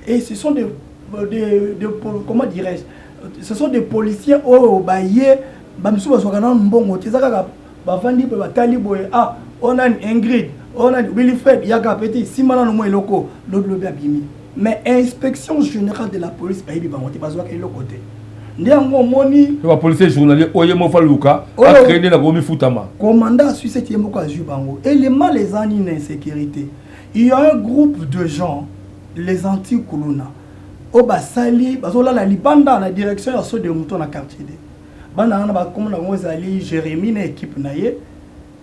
et ce sont des de, de, comment dirais-je ce sont des policiers oyo baye bamisusu bazwaka nano mbongo te eza kaka bavandi boye batali boye ah oyo nani ingrid oyo nani wilfred yaka peti nsima nano mwa eloko lobilobi abimi mais inspection générale de la police bayebi bango te bazwaka eloko te nde yango omoni bapolicier journalier oyo ye moko aluka akrede na komifutama commandant suisse eti ye moko azwi bango et le mal eza nini na insécurité il y a un groupe de gens les anti kuluna oyo basali bazolala libanda na direction ya saut de mouton na quartier de bana wana bakombo na bango ezali Jérémie na équipe na ye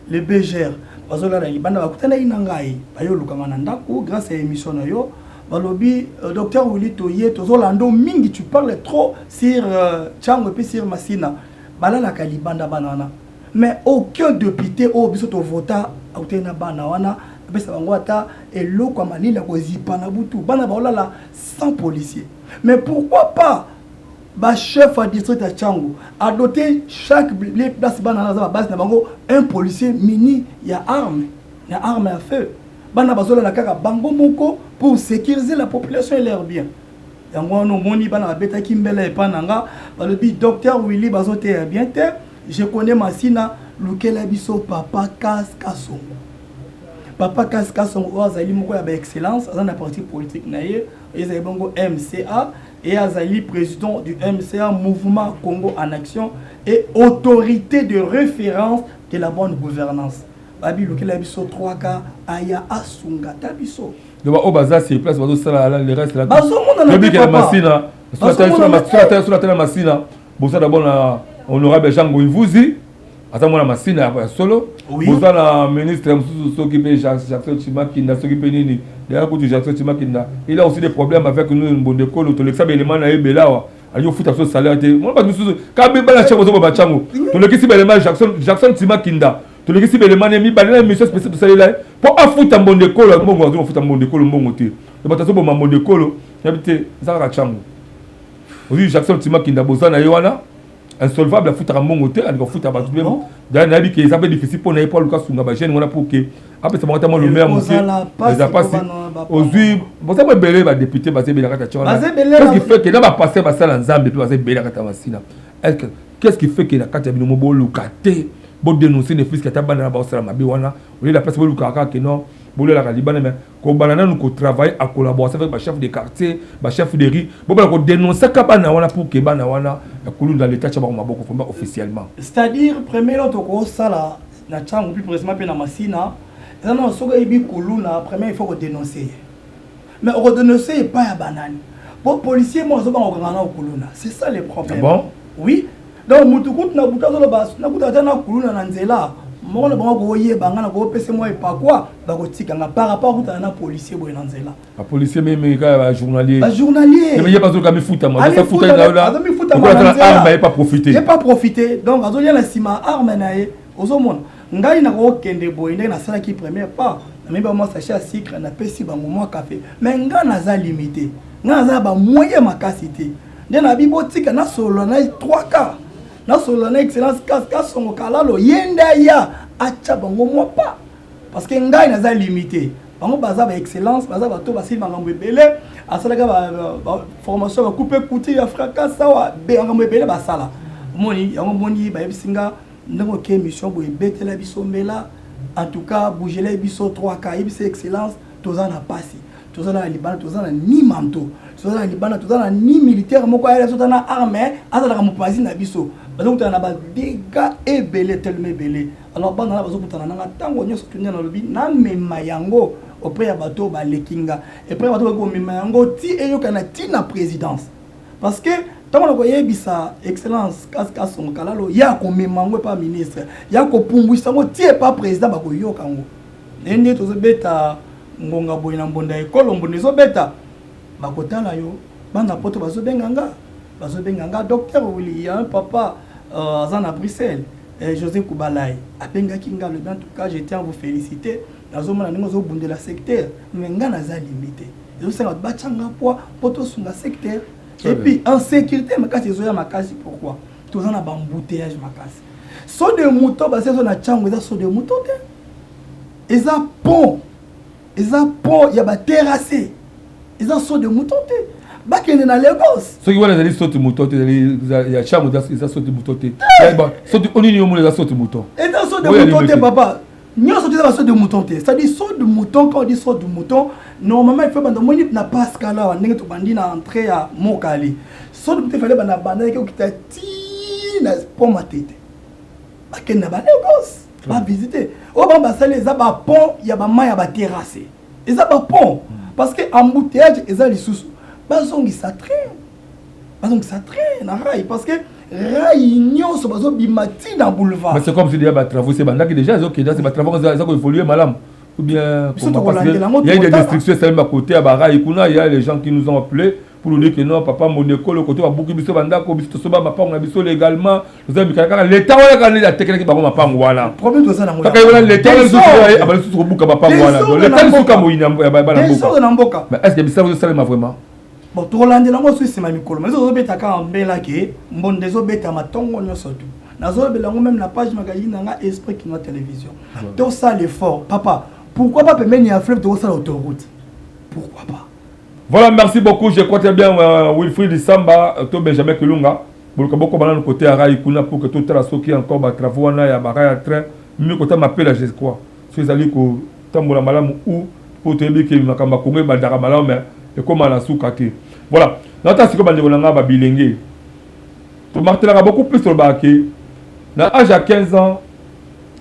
le BGR bazolala libanda bakutanaki na ngai baye olukanga na ndako grâce ya émission na yo balobi euh, docteur Willy toye tozolanda mingi tu parles trop sur euh, Tshangu et puis sur Masina balalaka libanda bana wana mais aucun député oyo biso tovota akutani na bana wana apesa bango ata eloko ya malili ya kozipa na butu bana baolala sans policier mais pourquoi pas bachef ya district ya Tshangu adote chaque place bana wana aza babase na bango un policier mini ya arme ya arme ya feu bana bazolala kaka bango moko pour sécuriser la population et leur bien yango wana omoni bana babetaki mbela epa na nga balobi docteur willy bazoteya bien te je connais masina lukela biso papa kas kasongo papa kas kasongo oyo azali moko ya baexcellence aza na parti politique na ye ezali bongo mca et azali président du mca mouvement congo en action et autorité de référence de la bonne gouvernance babi lukela biso 3k aya asunga ta biso donc baoyo baza sur place bazosala le reste la bazomonana te papa masina soki atala masina boza d'abord na honorable Jean Ngoivuzi aza mwana masina ya solo boza na ministre mosusu soki mpe Jackson Chimakinda soki mpe nini d'ailleurs kutu Jackson Chimakinda il a aussi des problèmes avec nous mbondekolo tolekisa baelema na ye ebele awa alingi kofuta biso salaire te mona bato mosusu kabe bana chango ozoboma chango tolekisi baelema Jackson Chimakinda tolekisi belema ne mibale na émission spéciale tosalela ye mpo afuta mbondekolo mbongo azonga kofuta mbondekolo mbongo te bato azoboma mbondekolo yabi te eza kaka chango ozwi Jackson Timakinda boza na ye wana. Insolvable, afutaka mbongo te, alinga kofuta bato mpe. D'ailleurs nayebi ke eza mpe difficile mpo na ye mpo aluka sunga bajeune wana pour ke apesa bango ata mwa lumière moke. Eza mpasi. Ozwi boza mo ebele, badéputé baza ebele na kati ya wana. Qu'est-ce qui fait que na bapasteur basala Nzambe mpe baza ebele na kati ya Masina? Qu'est-ce qui fait que na kati ya bino mo boluka te bodénoncer ne fût-ce que ata bana na baosala mabe wana? Olela place bolukaka kaka ke non, bolelaka libanda, mais kobanda nanu kotravailler en collaboration avec bachef de quartier, bachef de rue, bobala kodénonçaka bana wana pour ke bana wana ya kulunda, l'état tia bango maboko vraiment officiellement. C'est-à-dire, premier lo tokosala na ntango, plus précisément mpe na Masina, eza nano soki oyebi kuluna, premier il faut kodénoncer ye. Mais okodénoncer epai ya banani? Po policier mo azobanga kokanga na okuluna, c'est ça le problème. Ah bon? Oui, donc mutu kutu na butu azoloba nakuta ata na kuluna na nzela moko na bango, koyeba nga na koopesa mwa epakwa, bakotika nga par rapport akutana na policier boye na nzela. Bapolicier meme kaka bajournalier. Bajournalier. Ye bazoluka mifutama. Azomifutama na nzela. Arme ye pas profiter. Ye pas profiter, donc azolia na nsima arme na ye. Ozomona ngai nakokende boye ndenge nasalaki première pas, namemi bamwa sachet ya sucre, napesi bango mwa café, mais ngai naza limité, ngai naza na bamoyen makasi te. Nde nabi botika nasolola na 3 quarts, nasolola na excellence Kasongo Kalalo, ye nde aya atya bango mwa pas, parce que ngai naza limité. Bango baza baexcellence, baza bato basili makambo ebele, asalaka formation bacoupe couture ya fracas awa, makambo ebele basala. Omoni yango, moni bayebisi nga ndenge oke mission boye, ebetela biso mbela, en tout cas bougela biso 3 k, yebisa excellence toza na pasi, toza na libanda, toza na ni manteau, toza na libanda, toza na ni militaire moko ayela biso, na arme azalaka mopanzi na biso. Bazokutana na badégâts ebele, telema ebele. Alors bana na bazokutana nanga ntango nyonso, tunde nalobi namema yango auprès ya bato baleki nga, eprès bato baki komema yango ti eyokana ti na présidence, parce que ntango na koyebisa excellence Kasongo Kalalo, ye akomema yango epa ministre, ya kopumbwisa yango ti epa président, bakoyoka yango. Naye nde tozobeta ngonga boye na mbonda ekolo, mbonda ezobeta, bakotala yo. Bana poto bazobenga nga, bazobenga nga docteur Willy. Ya un papa aza na Bruxelles, José Kubalai, abengaki nga, alobi: "En tout cas, je tiens à vous féliciter, nazomona ndenge ozobundela secteur, mais nga naza limité, ezosenga bato batyanga poids mpo tosunga secteur." Et puis insécurité makasi ezoya makasi. Pourquoi? Toza na baembouteillage makasi. Saut de mouton basi ezo na ntango, eza saut de mouton te, eza pont, eza pont ya baterrasse, eza saut de mouton te. Bakende na Lagos. Soki wana ezali saut de mouton te, ezali ya chambre, eza saut de mouton te. Saut onini omona eza saut de mouton? Eza saut de mouton te, papa. Nyonso te eza basaut de mouton te. C'est-à-dire, saut de mouton, quand on dit saut de mouton, normalement il faut banda omoni na Pascal awa, ndenge tobandi na entrée ya Mokali, saut de mouton efale banda bandaki okita ti na pont Matete. Bakende na baLagos, bavisite oyo bango basali, eza bapont ya bamai ya baterrasse, eza bapont, parce que embouteillage eza lisusu. Bazongisa train, bazongisa train na rail, parce que rail nyonso bazobima ti na boulevard. Mais c'est comme si déjà batravaux se bandaki déjà, ezokende, c'est batravaux eza koévoluer malamu ou bien? Il y a eu des destructions esalemi bakote ya barail kuna. Il y a les gens qui nous ont appelé pour nous dire que non, papa Moneko, le côté babuki biso bandako, biso tosoba mapango na biso légalement, toza mikala kaka l'état wana, kaka nde atekelaki bango mapango wana. Problème toza nango. Kaka wana l'état wana lisusu abali lisusu kobuka mapango wana. Donc l'état lisusu ka moyini ya bana mboka. Mais est ce que bisala ezosalema vraiment? Bon, tokolandela yango so nsima mikolo, mais ezobeta kaka mbela ke mbonda ezobetama ntongo nyonso. Tu nazolobela yango même na page magazine na nga, Esprit Kinois Télévision. Tosala effort, papa. Pourquoi pas pembeni ya fleuve tokosala autoroute? Pourquoi pas? Voilà, merci beaucoup. Je crois très bien, Wilfried Samba, to Benjamin Kilunga. Boluka boko banana côté ya rail kuna pour que totala soki encore ba travaux wana ya ba rail ya train mimi kota mapela, je crois. So ezali ko tambola malamu ou po toyebi ke makambo ya Congo ebandaka malamu mais ekóma na suka te. Voilà. Nata sikoyo bandeko na nga ba bilenge. Tomartelaka beaucoup plus, tolobaka ke na âge ya 15 ans,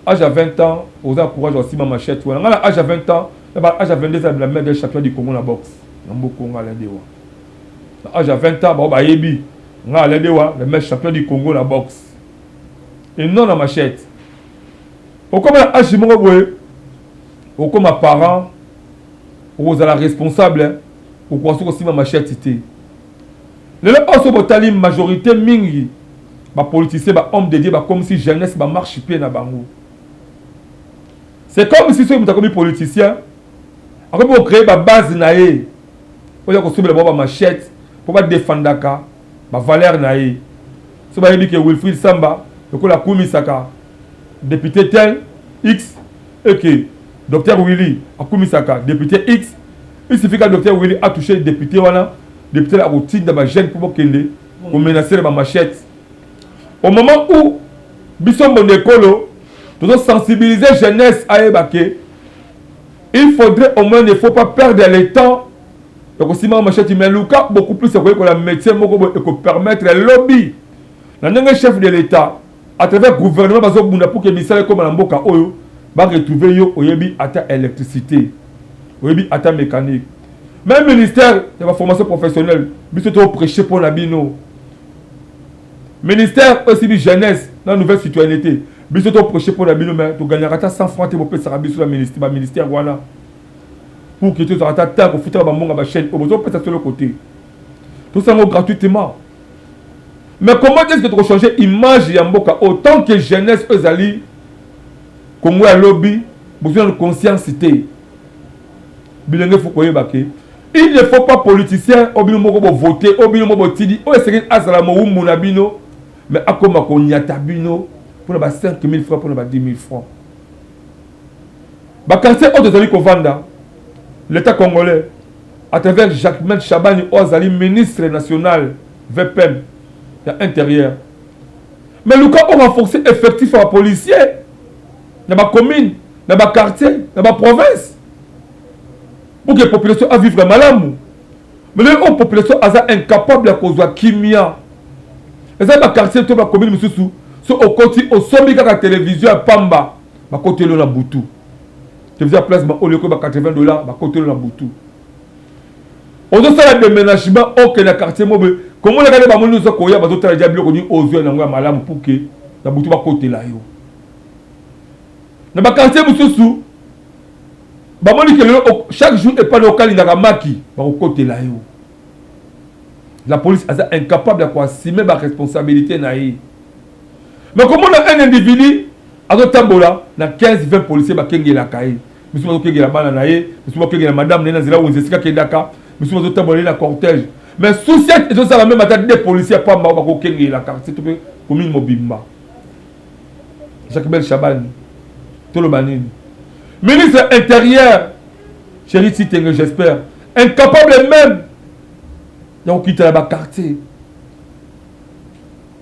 âge ya 20 ans, oza courage osima machette wana. Nga na âge ya 20 ans, na ba âge ya 22 ans, la mère des champion du Congo na boxe. Na mboka nga Alain Dewa. Na âge ya 20 ans, bao bayebi nga Alain Dewa, le meilleur champion du Congo na boxe. Et non na machette. Okoma na âge moko boye, okoma parent, okozala responsable, okoka soki osima machette te. Lelo oyo so botali majorité mingi bapoliticien, bahomme de Dieu bakomisi jeunesse bamarchepied na bango. C'est comme si soki moto akomi politicien, akomi kocréer babase na ye oyo akosobela bango bamachette mpo badefendaka bavaleur na ye. So bayebi ke Wilfried Samba lokola akumisaka député tel X et que docteur Willy akumisaka député X, il suffit que docteur Willy a touché député wana, député akotinda ba jeunes mpo bokende komenacer ba machette. Au moment où biso mbonde ekolo tozosensibiliser jeunesse ayeba ke il faudrait au moins, ne faut pas perdre le temps ya kosimaka machette, mais luka beaucoup plus ya koyekola métier moko boye ekopermettre lobi na ndenge chef de l'État à travers gouvernement bazobunda pour ke misala ekóma na mboka oyo, baretrouve yo oyebi ata électricité, oyebi ata mécanique. Même ministère ya baformation professionnelle, biso toprêche mpo na bino. Ministère oyo esibi jeunesse na nouvelle citoyenneté, biso toprêche mpo na bino, mais toganyaka ata 100 franc te. Bopesaka biso na baministère wana pour que tozalaka ata temps kofutaka bambongo bachaîne oyo bozopesa so eloko te, tosango gratuitement. Mais comment est-ce que tokochange image ya mboka autant que jeunesse oyo ezali Kongo ya lobi bozwi na conscience te? Bilenge, faut koyeba ke il ne faut pas politicien oyo bino moko bovote, oyo bino moko botidi, oyo esengeli azala mowumbu na bino, mais akóma konyata bino mpona ba 5 000 francs, mpona ba 10 000 francs. Baquartier oyo tozali kovanda, l'État congolais à travers Jacquemain Chabani oyo azali ministre national VPM ya intérieur, mais luka orenforcer effectif ya bapolicier na bacommune, na baquartier, na baprovince, pour que population avivre malamu. Mais lelo oyo population aza incapable ya kozwa kimia. Eza baquartier to bacommune mosusu, so okoti, osombi kaka télévision ya pamba, bakoteli na butu. Télévision ya plasma oyo ekoyi ba 80 $, bakoteli na butu. Ozosala déménagement, okende na quartier mobe, komonaka nde bamoni oza koya, bazotala dia biloko nini ozwa nango ya malamu pour ke na butu bakotela yo. Na baquartier mosusu, bamoni ke lelo chaque jour epai okalingaka maki, bakokotela yo. La police aza incapable ya koassumer baresponsabilité na ye. Mais komona un individu azotambola na 15 20 policier bakengelaka ye, misusu bazokengela bana na ye, misusu bakengela madame na ye na nzela wenze esika akendaka, misusu bazotambola ye na cortège, mais société ezosala même ata deux policier pamba oyo bakokengela quartier to mpe commune mobimba. Jacques Chabani, toloba nini? Ministre intérieur Chéri Titenge, j'espère, incapable même ya kokita na baquartier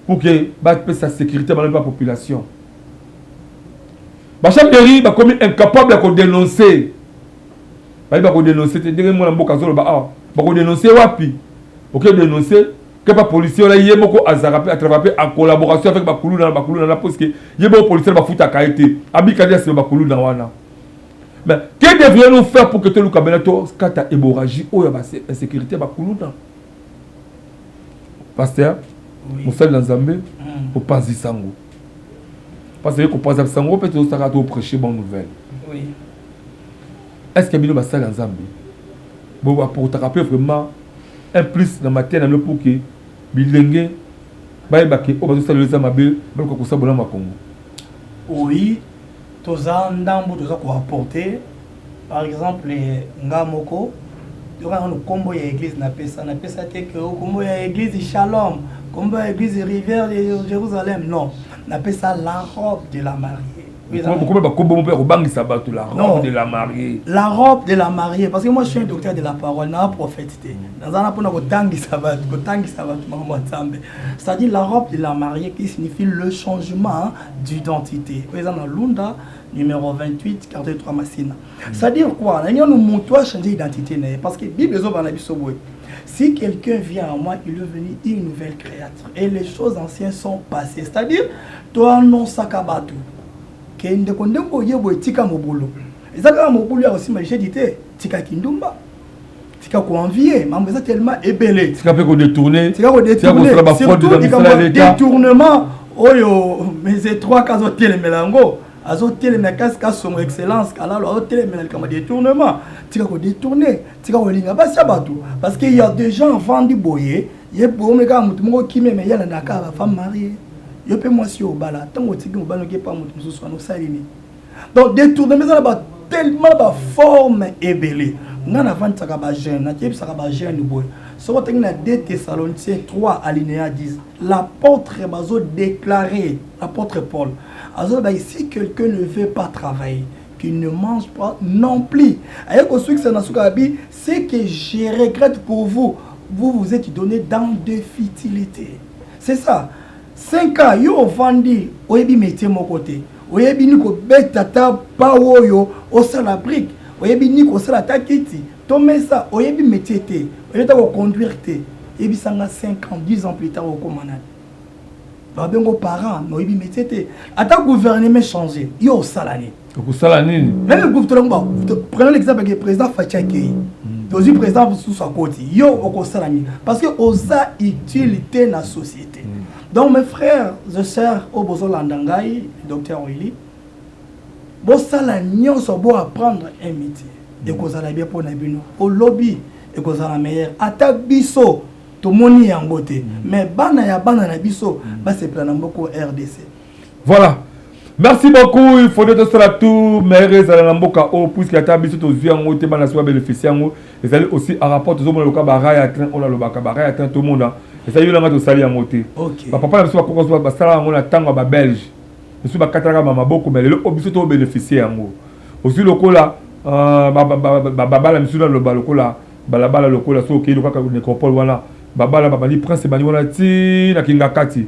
pour que bapesa sécurité bana mpe population. Bachef de rue bakomi incapable ya kodénoncer. Bayebi bakodénoncer te. Ndenge mwana mboka azoloba awa, bakodénoncer wapi? Oke dénoncer ke bapolicier wana, ye moko azalaka mpe atravaille mpe en collaboration avec bakuluna na bakuluna na, parce que ye moko policier bafutaka ye te, abikali ya nsima bakuluna wana. Mais que devrions-nous faire pour que toluka bena tokata hémorragie oyo ya bainsécurité bakuluna? Pasteur, mosali na Nzambe, opanzi sango, parce que kopanza sango mpe tozosaka, toprêcher bonne nouvelle. Est ce que bino basali ya Nzambe boapportaka mpe vraiment un plus na matière na bino pour que bilenge bayeba ke oyo bazosalela eza mabe, baluka kosala bolamu ya Kongo? Oui, toza ndambo, toza koapporter. Par exemple, nga moko yoka nano nkombo ya église napesa, napesa te ke nkombo ya église Shalom, nkombo ya église Rivière de Jérusalem. Non, napesa La Robe de la Mariée. Bokoma bakombo mpe ya kobangisa bato, La Robe de la Mariée. La Robe de la Mariée, parce que moi, je suis un docteur de la parole, naa prophète te. Naza na mpona kotangisa bato, kotangisa bato makambo ya Nzambe. C'est-à-dire La Robe de la Mariée, qui signifie le changement d'identité, oyo eza na Lunda, numéro 28, quartier 3, Masina. C'est-à-dire quoi? Nalingi nanu moto achange identité na ye, parce que Bible ezobana biso boye: si quelqu'un vient à moi, il est devenu une nouvelle créature et les choses anciennes sont passées. C'est-à-dire toannonsaka bato ke ndeko, ndenge oyeba, etika mobulu. Eza kaka mobulu ya kosimba lisheti te. Tika kindumba, tika koenvier, mambo eza tellement ebele. Tika mpe kodétourner. Tika kodétourner, surtout likambo ya détournement oyo mes étroit azotelemela yango, azotelemela kasi Kasongo, excellence Kalalo azotelemela likambo ya détournement. Tika kodétourner, tika kolinga basi ya bato, parce que y a des gens avandi boye, ye boome kaka motu moko kimia, me ye alandaka kaka bafemme mariée. Yo mpe mwasi oyo obala, ntango otiki mobali oki epa moto mosusu wana, osali nini? Donc détournement eza na ba tellement baforme ebele. Ngai navandisaka bajeune, nakeyebisaka bajeune boye: Soki otangi na 2 Thessaloniciens 3 alinéa 10, l'apôtre bazo déclarer, l'apôtre Paul azoloba si quelqu'un ne veut pas travailler, qu'il ne mange pas non plus. Aye kosukisa na suka abi ce que je regrette pour vous, vous vous êtes donné dans des futilités. C'est ça. 5 ans yo ovandi oyebi métier moko te, oyebi ni kobeta ta pa oyo osala brique, oyebi ni kosala ta kiti to mesa, oyebi métier te, oyebi ta koconduire te. Yebisanga, 5 ans, 10 ans plus tard, okóma nani? Babengo parent, mais oyebi métier te. Ata gouvernement changé, yo osala nini? Okosala nini? Même gouvernement, prenons l'exemple que président Fatshi akei, tozwi président mosusu akoti, yo okosala nini? Parce que oza utilité na société. Donc mes frères et sœurs oyo bozolanda ngai, docteur Willy, bosala nyonso bo apprendre un métier, ekozala bien mpo na bino. Olobi ekozala meilleur, ata biso tomoni yango te, mais bana ya bana na biso basepela na mboka RDC. Voilà, merci beaucoup. Il faudrait tosala tout meilleur ezala na mboka oyo, puisque ata biso tozwi yango te, bana so babénéficie yango. Ezali aussi en rapport, tozomona loka barail ya train oyo alobaka, barail ya train tomona ezali yo nanga tosali yango te. Bapapa na biso bakoko basala yango na ntango ya babelge, biso bakatalaka bamaboko, mais lelo oyo biso tobénéficie yango. Ozwi lokola babala misusu, naloba lokola balabala, lokola so okei kaka nécropole wana, babala babandi prince ebandi wana ti na kinga kati.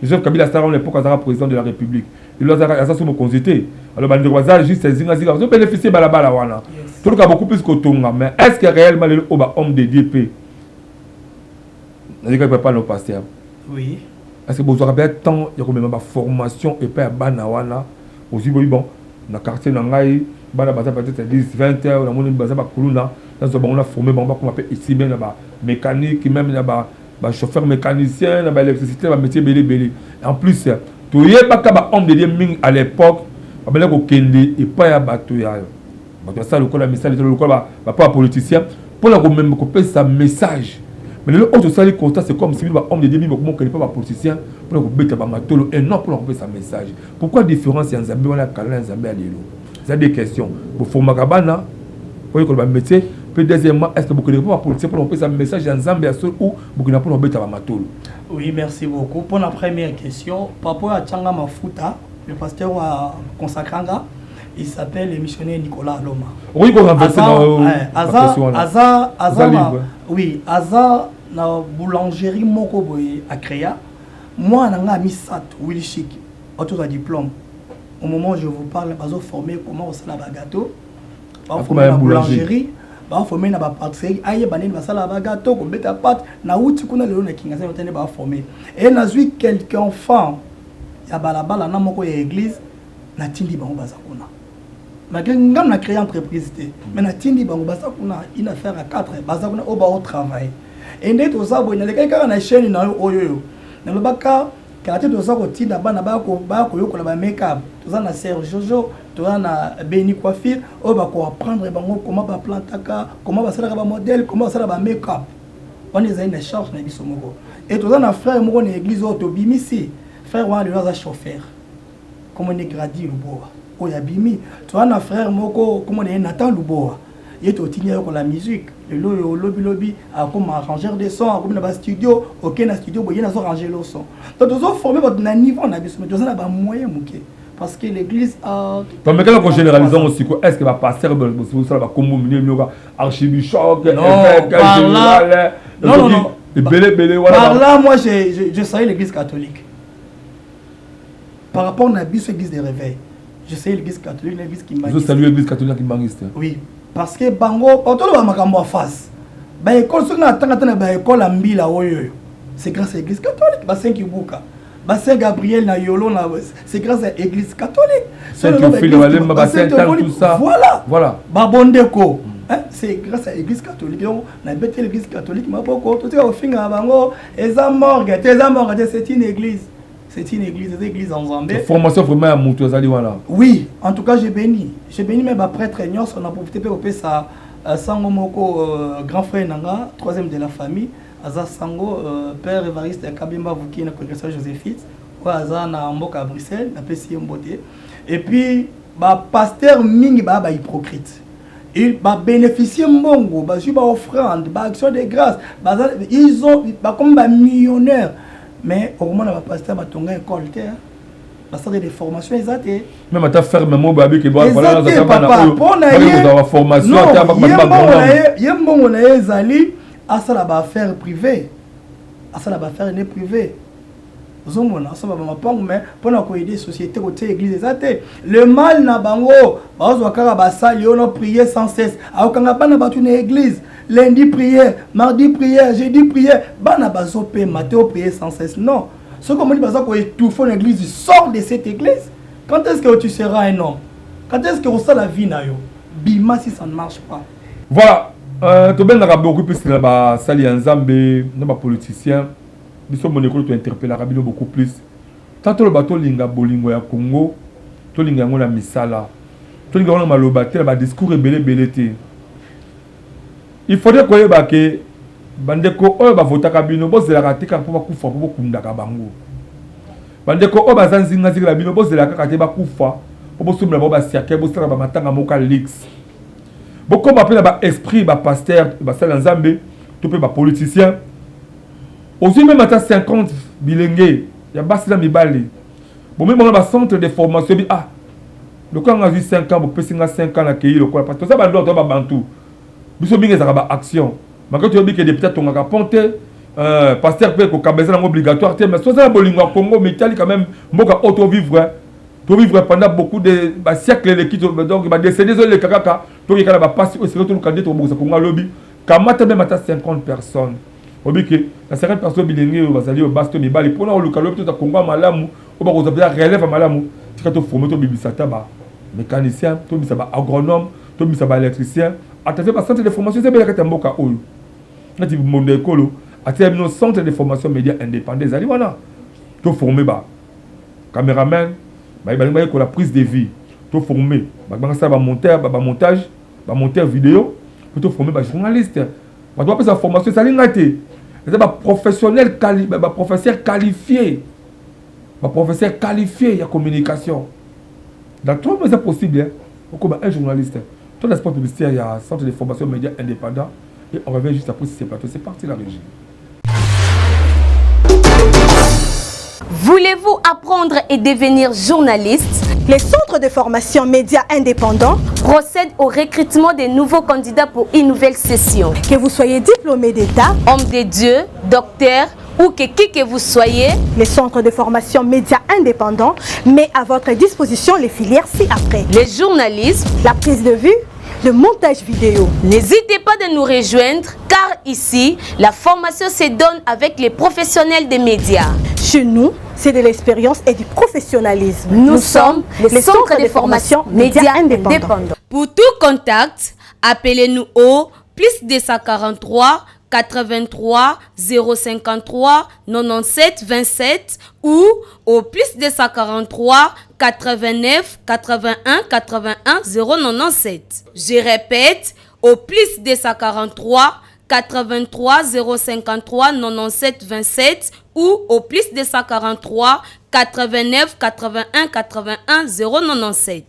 Joseph Kabila asalaka wana époque azalaka président de la République. Lelo aza so mokonzi te. Alors bandeko baza juste zingazinga bazobénéficie balabala wana. Toluka beaucoup plus kotonga. Mais est ce que réellement lelo oyo bahomme de Dieu mpe nazikaki papa no pasteur? Oui. Est ce que bozwaka mpe temps ya komema baformation epai ya bana wana? Ozwi boyi, bon, na quartier na ngai bana baza peut-être 10 20 heures, namoni baza bakuluna, nazwa bango na forme bango, bakoma mpe ici même na bamécanique, même na bachauffeur mécanicien, na baélectricité, bamétier ebele ebele. En plus toyebaka bahomme de Dieu mingi à l'époque babandaki kokende epai ya bato ya bato basala lokola misala, lokola bapa bapoliticien, mpona komema kopesa message. Mais lelo oyo tosali constat, c'est comme si bino bahomme de Dieu mingi bakomokende mpa bapoliticien mpona kobeta bamatolo et non mpona kopesa message. Pourquoi différence ya Nzambe wana ya kala na Nzambe ya lelo? Eza des questions. Boformaka bana oyo koloba métier mpe, deuxièmement, est ce que bokendeka mpo bapoliticien mpona kopesa message ya Nzambe ya solo ou bokendeka mpona kobeta bamatolo? Oui, merci beaucoup. Pour la première question, papa Achanga Mafuta, le pasteur a consacré, il s'appelle le missionnaire Nicolas Aloma. Okoki korenverse Aza, aza, aza, na, oui, aza na boulangerie moko boye a créa. Moi, na nga misato, Willy Chic, autour diplôme. Au moment où je vous parle, bazo former comment osala ba gâteau. Ba former la boulangerie, baforme na bapâtisserie, ayeba ndeni basala bagâteau, kobeta pâte. Nauti kuna lelo na Kingasani, otende baforme e nazwi quelque enfant ya balabala na moko ya église, natindi bango baza kuna. Malgré ngam na créé entreprise te, mais natindi bango baza kuna, une affaire à quatre baza kuna oyo baotravaille. E nde toza boye, nalekaki kaka na chaîne na yo oyo oyo nalobaka quartier, toza kotinda bana baya koyokola bamake-up. Toza na Serge Jojo, toza na Beni Coiffure oyo bakoapprendre bango comment baplantaka, comment basalaka bamodèle, comment basala bamake-up. Wana ezali na charge na biso moko. E toza na frère moko na église oyo tobimisi. Frère wana lelo aza chauffeur, komoni Gradi Lubowa oyo abimi. Toza na frère moko, komona ye Nathan Lubowa, ye totindi ayokola musique. Lelo oyo olobilobi akoma arrangeur de son, akomi na bastudio, oke na studio boye, ye nazo ranger le son. Donc tozoforme bato na niveau na biso, mais toza na bamoyen moke parce que l'église a Tomekala kogénéraliser yango siko. Est ce que bapasteur bosala bakombo minene mioka, archibishop, évêque, général, Non, non, non. ebele ebele? Par là, moi, je salue l'église catholique par rapport na biso église de réveil. Je salue l'église catholique, l'église kimbanguiste. Je salue l'église catholique kimbanguiste. Oui, parce que bango batoloba makambo ya face. Baekole, soki natanga te na baekole ya mbila oyo oyo, c'est grâce à l'église catholique. Basaint Kibuka, basaint Gabriel na Yolo na, c'est grâce à l'église catholique. Tout ça. Voilà. Voilà. Babondeko, hein, c'est grâce à l'église catholique. Donc nabeti l'église catholique maboko. Totika kofinga bango, eza morgue te, eza morgue te, c'est une église, c'est une église, eza église en Nzambe. Formation vraiment ya moto ezali wana. Oui, en tout cas j'ai béni, j'ai béni même baprêtre nyonso. Na profité mpe kopesa sango moko, grand frère nanga, troisième de la famille, aza sango, père Évariste Kabemba Vuki na congrégation joséphite oyo aza na mboka ya Bruxelles, napesi ye mbote. Et puis bapasteur mingi baya bahypocrite. Il babénéficie mbongo, bazwi baoffrande, baaction de grâce, baza, ils ont, bakomi bamillionnaire. Mais okomona bapasteur batonga école te, bacentre de formation eza te. Même ata ferme mo babi ke eza te, papa. Mpo na ye, ye mbongo na ye ezali asala baaffaire privé, asala baaffaire ne privé. Ozomona asomba bamapango, mais mpona koaider société, kotia église eza te. Le mal na bango, bazwa kaka basali oyo no prier sans cesse, akokanga bana bato na église, lundi prière, mardi prière, jeudi prière. Bana bazopema te, oprier sans cesse, non. Soki omoni baza koétouffe na église, sors de cette église. Quand est-ce que tu seras un homme? Quand est-ce que osala vie na yo? Bima si ça ne marche pas. Voilà, tobengaka beaucoup plus na basali ya Nzambe na bapoliticien. Biso monekolo tointerpellaka bino beaucoup plus. Tant toloba, tolinga bolingo ya Congo, tolinga yango na misala, tolinga yango na maloba te, na badiscours ebele ebele te. Il faudrait koyeba ke bandeko oyo bavotaka bino, bozelaka te kaka mpo bakufa mpo bokundaka bango. Bandeko oyo baza nzingazinga na bino, bozelaka kaka te bakufa mpo bosombela bango bacercueil, bosala bamatanga moko ya luxe. Bokóma mpe na baesprit, bapasteur, basali ya Nzambe to mpe bapoliticien. Ozwi même ata 50 bilenge ya basi na mibali, bomemi bango na bacentre de formation. Bi ah, lokola nga azwi 5 ans, bopesi nga 5 ans, nakei lokola, parce que toza bandor, toza babantu. Biso mingi ezalaka baaction malgré toyebi ke député atongaka pont te, pasteur mpe kokaba eza nango obligatoire te. Mais soza na bolingo ya Congo, mais etali quand même mboka oyo tovivre, tovivre pendant beaucoup de basiècle eleki, donc badécennie ezoleka kaka, tokeka na bapasi oyo. Esengeli toluka nde tokobongisa Congo. Alobi kamata même ata 50 personnes, oyebi ke na 50 personnes, bilenge oyo bazali, oyo basi to mibali, mpona koluka lobi toza Congo ya malamu, oyo bakozwa mpenza relève ya malamu. Tika toforme, tobimisa ata bamécanicien, tobimisa baagronome, tobimisa baélectricien à travers bacentre de formation eza ebele kati ya mboka oyo. Neti Mondo Ekolo atia bino centre de formation média indépendant ezali wana, toforme ba cameraman balingi bayekola prise de vue, toforme bangasala bamonteur, bamontage, bamonteur vidéo, mpo toforme bajournaliste. Bato bapesa formation ezali ngai te, eza baprofessionnel, baprofesseur qualifié, baprofesseur qualifié ya communication. Dans 3 mois eza possible okoma un journaliste. To na spot publicitaire ya centre de formation média indépendant et on revient juste après ce plateau. C'est parti, la régie. Voulez-vous apprendre et devenir journaliste? Les centres de formation médias indépendants procèdent au recrutement des nouveaux candidats pour une nouvelle session. Que vous soyez diplômé d'État, homme de Dieu, docteur ou que qui que vous soyez, les centres de formation médias indépendants met à votre disposition les filières ci-après. Le journalisme, la prise de vue, le montage vidéo. N'hésitez pas de nous rejoindre car ici, la formation se donne avec les professionnels des médias. Chez nous, c'est de l'expérience et du professionnalisme. Nous sommes les centres de formation médias indépendants. Pour tout contact, appelez-nous au plus 243 83 053 97 27 ou au plus 243 89 81 81 097. Je répète, au plus 243 83 053 97 27 ou au plus 243 89 81 81 097.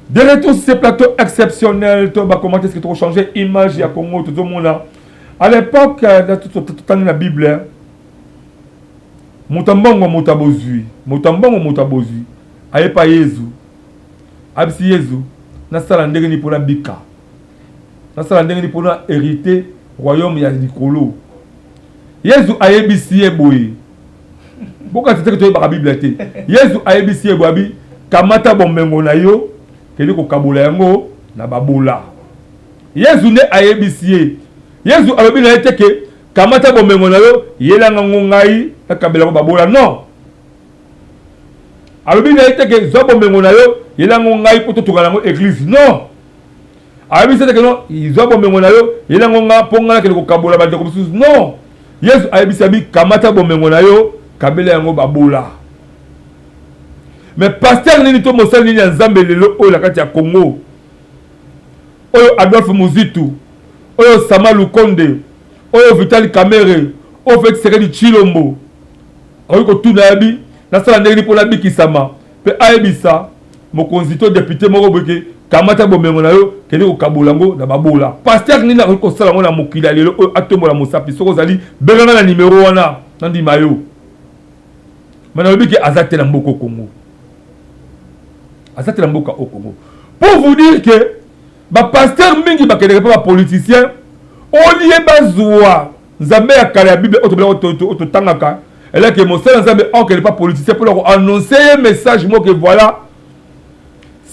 De retour sur ce plateau exceptionnel, toba comment est-ce que tu changer image ya Congo tout le monde. À l'époque, dans la Bible, moto mbongo, moto abozwi, moto mbongo, moto abozwi ayepa Yezu, ayebisi Yezu: "Nasala ndenge nini mpona bika? Nasala ndenge nini mpona hériter royaume ya likolo?" Yezu ayebisi ye boye, bokati teke toyebaka Bible te. Yezu ayebisi ye boye, abi: "Kamata bomengo na yo, kende kokabola yango na babola." Yezu nde ayebisi ye. Yezu alobi na ye te ke kamata bomengo na yo, yelanga ngo ngai nakabela yango babola. Non, alobi na ye te ke zwa bomengo na yo, yelango ngai mpo totonga yango église. Non, ayebisi te ke non, zwa bomengo na yo, yelango nga mpo ngai nakende kokabola bandeko mosusu. Non, Yesu ayebisi, abi: "Kamata bomengo na yo, kabela yango babola." Mais pasteur nini to mosali nini ya Nzambe lelo oyo na kati ya Congo, oyo Adolphe Muzitu, oyo Sama Lukonde, oyo Vital Kamerhe, oyo Félix Tshisekedi Tshilombo, akoki kotuna yabi: "Nasala ndenge nini mpo nabikisama?" Mpe ayebisa mokonzi to député moko boye ke Kamata bomengo na yo, kende kokabola yango na babola. Pasteur nini akoki kosala yango na mokili ya lelo oyo atombola mosapi? Soki ozali, benga nga na numero wana, nandima yo. Mais nalobi ke aza te na mboka Congo. Aza te na mboka au Congo. Pour vous dire que ba pasteurs mingi bakendeke mpe ba politiciens au lieu bazwa Nzambe ya kala ya Bible oyo totangaka elaki mosala Nzambe okende pa politicien mpona ko annoncer ye message moko ke voilà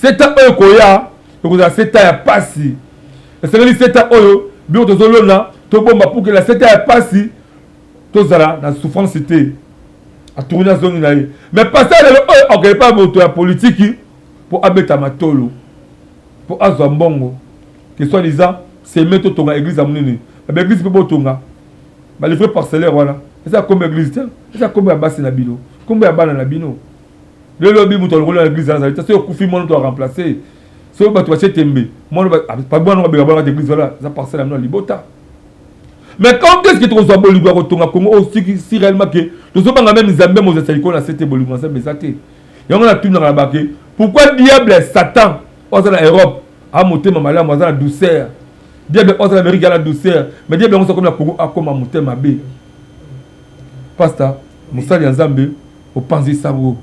seta oyo ekoya ekozala seta ya pasi esengeli seta oyo biloko tozolona tobomba pour que la seta ya pasi tozala na souffrance te. Atourne azongi na ye. Mais pasteur lelo oyo akende pa moto ya politiki mpo abeta matolo mpo azwa mbongo que soit disant seme totonga église ya monene. Ba église mpe botonga ba livre parcellaire wana eza kombo église te, eza kombo ya basi na bino, kombo ya bana na bino. Lelo bi moto alongoli na église azali te, soki okufi mwana to remplacer, soki bato batie tembe mwana mwana babeka bana église wana eza parcelle ya bino ya libota. Mais quand est-ce que tokozwa bolingo ya kotonga Congo oyo si, si réellement que tozobanga meme Nzambe mozalisa likolo na se te, bolingo ya Nzambe eza te. Yango natunaka na bake pourquoi diable Satan oyo aza na Europe a motema malamu, aza na douceur, diable oyo aza na Amérique aza na douceur, mais diable yango soki akomi na Congo akoma motema mabe. Pasteur, mosali ya Nzambe opanzi sango,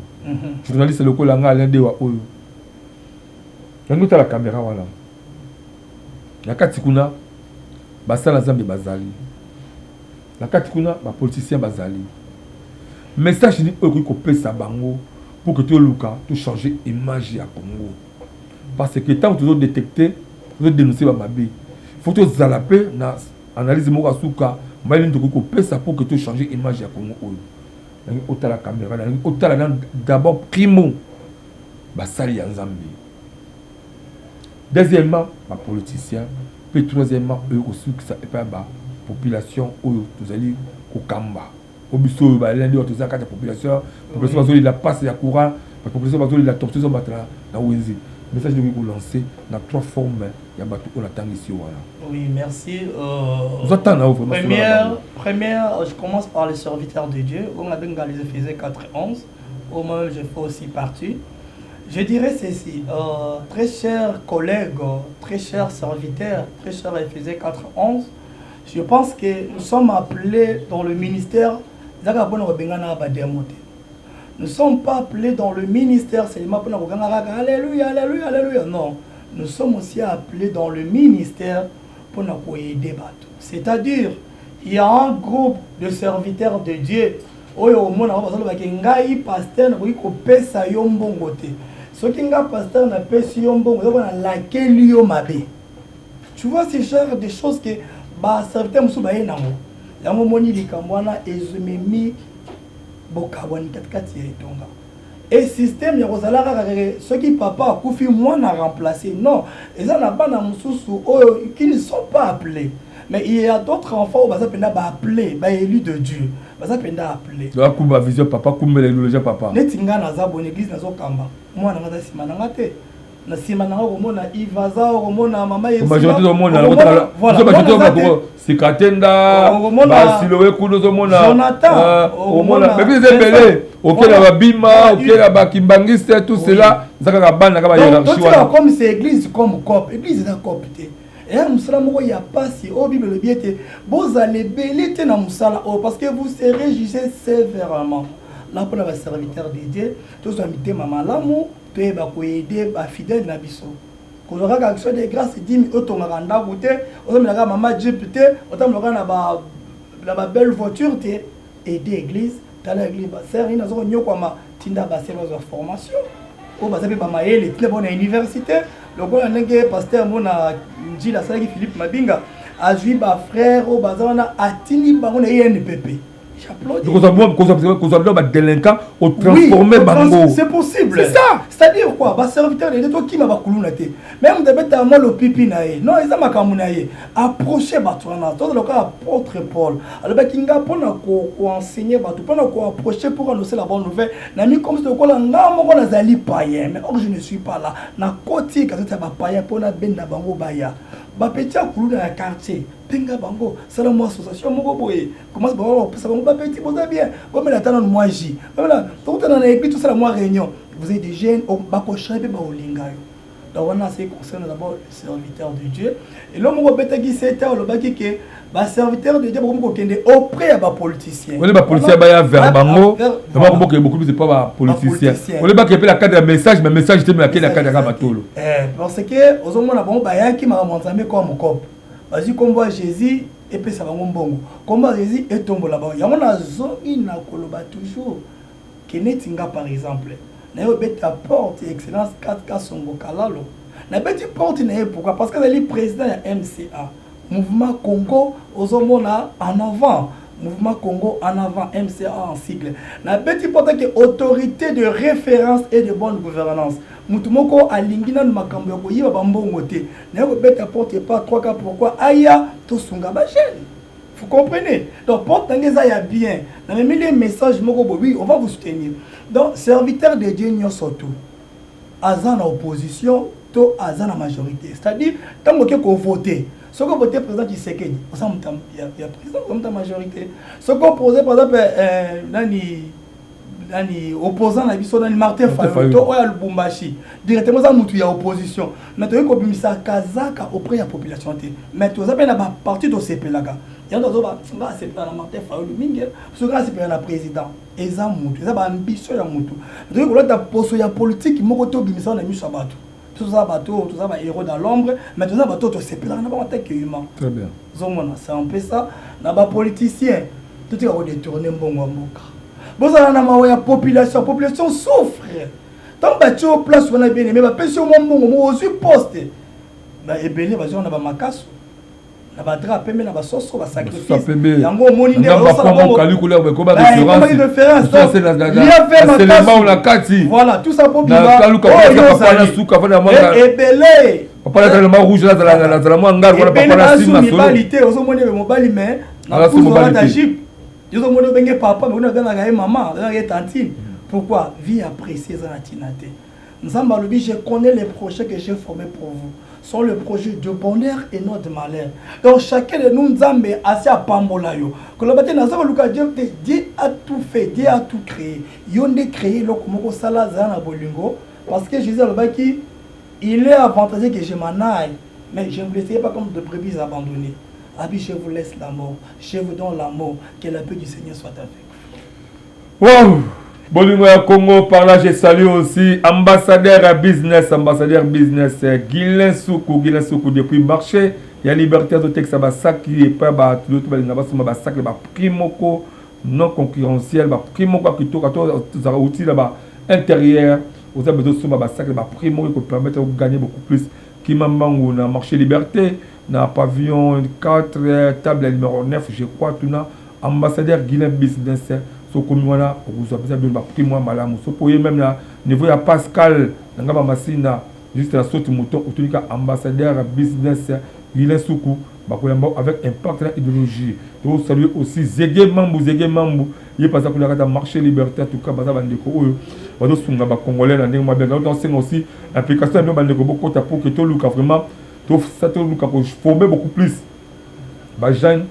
journaliste lokola nga Alain Dewa oyo yango tala caméra wana na kati kuna basala Nzambe bazali na kati kuna, ba politiciens bazali. Message nini oyo okoki kopesa bango pour que toluka to changer image ya Congo? Parce que ntango tozo détecter, tozo dénoncer ba mabe, faut tozala mpe na analyse moko ya suka mayele nini tokoki kopesa pour que to changer image ya Congo oyo. Nalingi otala caméra, nalingi otala na d'abord primo basali ya Nzambe, deuxièmement ba politiciens, mpe troisièmement oyo kosukisa epai ya ba population oyo tozali kokamba. Po biso oyo balandi oyo toza kati ya population, population bazolela passe ya courant, ba population bazolela torture ezomata na wenze. Message nini okoki kolancer na trois formes ya bato oyo natangisi yo wana? Oui, merci. Oza temps na yo vraiment. Première, je commence par les serviteurs de Dieu. On a bien les Éphésiens 4 11. Au moi-même, je fais aussi partie. Je dirais ceci, très chers collègues, très chers serviteurs, très chers Éphésiens 4 11, je pense que nous sommes appelés dans le ministère, nous ne sommes pas appelés dans le ministère seulement pour Alléluia, Alléluia, Alléluia. Non, nous sommes aussi appelés dans le ministère pour nous aider. C'est-à-dire, il y a un groupe de serviteurs de Dieu oyo omona bango bazalobaki ngai pasteur nakoki kopesa yo mbongo te, soki nga pasteur napesi yo mbongo eza mpona nalakeli yo mabe. Tu vois ce genre de choses que baserviteur mosusu baye nango yango, omoni likambo wana ezomemi bokabwani katikati ya etonga e système ya kozala kaka keke soki papa akufi mwana remplacer. Non, eza na bana mosusu oyo qui ne sont pas appelés, mais il y a d'autres enfants oyo baza mpenza baappelé, baélu de Dieu, baza mpenza appelé. Akumba vision papa, kumbela idéologie ya papa. Neti nga naza boye na église, nazokamba mwana nga aza nsima na nga te, na nsima na nga okomona Ivaza, okomona mama. Majorité ozomona Sikatenda, Basilowe kuna ozomona. Jonathan. Omona baeglise eza ebele, okela babima, okela bakimbangiste, tout cela eza kaka bana kaka bahiérarchie wana. Comme c'est église comme cop, église eza cop te, eya mosala moko ya pasi oyo Bible elobi ete bozala ebele te na mosala oyo parce que vous serez jugé sévèrement. La mpona baserviteur de Dieu, tozwa mitema malamu, toyeba koaider bafidèle na biso. Kozwa kaka action de grâce, dîme, otongaka ndako te, ozomela kaka mama jeep te, otambolaka na babelle voiture te. Aide église, tala église, basœur nini aza konyokwama, tinda basœur bazwa formation oyo baza mpe bamayele, tinda bango na université lokola ndenge pasteur mona Njila asalaki. Philippe Mabinga azwi bafrère oyo baza wana, atindi bango na INPP. Kozwa bino badélinquant, otransforme bango. C'est possible. C'est ça. C'est-à-dire quoi, baserviteur de tokima bakuluna te, même moto abetaka mwa lopipi na ye, non, eza makambo na ye. Approche bato wana, tozala lokola apôtre Paul alobaki: nga mpona koenseigner bato, mpona koapproche pour annoncer la bonne nouvelle, nami comme lokola nga moko nazali païen, mais or je ne suis pas là. Nakoti kazati ya bapaïen mpo nabenda bango baya bapeti ya kuluna ya quartier. Benga bango, sala mwa association moko boye, commence bango kopesa bango bapeti, boza bien, bomela ata nanu mwa jus, bomela, tokutana na église, tosala mwa réunion. Vous êtes des jeunes, bakochange mpe baolinga yo. Donc wana ce concerne d'abord le serviteur de Dieu. Eloko moko obetaki sete, olobaki ke baserviteur de Dieu bakomi kokende auprès ya bapoliticien. Ole bapoliticien baya vers bango, bakomoke beaucoup plus pas bapoliticien. Ole bakee mpe na cadre ya message, mais message te, me akei na cadre ya matolo. Parce que ozomona bango bayaki makambo ya Nzambe kwa mokope, bazwi nkombo ya Jésus epesa bango mbongo, nkombo ya Jésus etombola bango. Yango nazongi na koloba toujours ke neti nga par exemple, naye obeta porte ya Excellence Kat Kasongo Kalalo. Nabeti porte na ye pourquoi? Parce que azali président ya MCA, Mouvement Congo ozomona en avant, Mouvement Congo en avant, MCA en sigle. Nabeti porte ke autorité de référence et de bonne gouvernance, mutu moko alingi nanu makambo ya koyiba bambongo te. Naye kobeta porte epa 3 cas, pourquoi? Aya tosunga bajeune. Vous comprenez? Donc porte na nga eza ya bien, namemeli ye message moko boye: oui, on va vous soutenir. Donc serviteur de Dieu nyonso tout aza na opposition to aza na majorité, c'est-à-dire ntango oke kovote, soki ovote président Tshisekedi, oza moto ya président, oza moto ya majorité. Soki opose par exemple nani opposant na biso, nani, Martin Fayulu to oyo ya Lubumbashi, directement oza mutu ya opposition. Mais toyei kobimisa kazaka auprès ya population te, mais toza mpe na baparti tosepelaka. Yango tozoba nga asepela na Martin Fayulu mingi, soki asepela na président, eza mutu, eza baambition ya mutu. Toyei kolata poso ya politike moko te, obimisa na miso ya bato. Toza bato oyo toza bahéros dans l'ombre, mais toza bato oyo tosepelaka na bango tant que humain. Très bien. Ozomona, c'est un peu ça. Na bapoliticien, totika kodétourner mbongo ya mboka. Bozala na mawa ya population. Population souffre. Ntango batie yo place wana, bien aimé, bapesi yo mwa mbongo moko, ozwi poste, ebele bazwi na bamakaso, na badrap pembe, na basoso, basacrifice. Yango omoni nde na kati. Voilà, tout ça po ebele. Papa nazala mwa rouge, nazala mwa ngari wana, papa na nsima. Mibali te, ozomoni ebe mobali, mais na puzo jupe, ozomoni obenge papa, mais kuna abengaka ye mama, abengaka ye tantine. Pourquoi? Vie appréciée eza na ntina te. Nzambe alobi: "Je connais les projets que j'ai formés pour vous, sont le projet de bonheur et non de malheur." Donc chacun de nous, Nzambe asi apambola yo. Koloba te naza koluka Dieu te. Dieu a tout fait, Dieu a tout créé. Yo nde créé eloko moko, osala, azala na bolingo, parce que Jésus alobaki: "Il est avantageux que je m'en aille, mais je ne vous laisserai pas comme de brebis abandonnées." Abi, je vous laisse l'amour, je vous donne l'amour. Que la paix du Seigneur soit avec vous. Wow! Bolingo ya Congo, par là je salue aussi ambassadeur business, ambassadeur business Guilain Soukou, Guilain Soukou depuis marché ya Liberté, azotekisa basaki epai bato oyo balinga basomba basaki, baprix moko non concurrentiel, baprix moko ya kitoko. To ozalaka outil na ba intérieur, oza besoin osomba basaki, baprix moko ekopermettre ogagner beaucoup plus, kima mbangu na marché Liberté, na pavillon 4, table numéro 9, je crois. Tuna ambassadeur Guilain business. Sokomi wana, okozwa mpenza bino baprix mwa malamu. Soki oye même na niveau ya Pascal na ngamba Masina, juste na saute mouton, otonika ambassadeur business Guilain Suku, bakoyamba avec impact na idéologie. Tosalue aussi Zege Mambu, Zege Mambu ye mpe kuna kati ya marché Liberté. En tout cas baza bandeko oyo bazosunga bacongolais na ndenge mabe. Tosenga aussi implication ya bino bandeko, bokota pour que toluka vraiment, toluka koformer beaucoup plus bajeune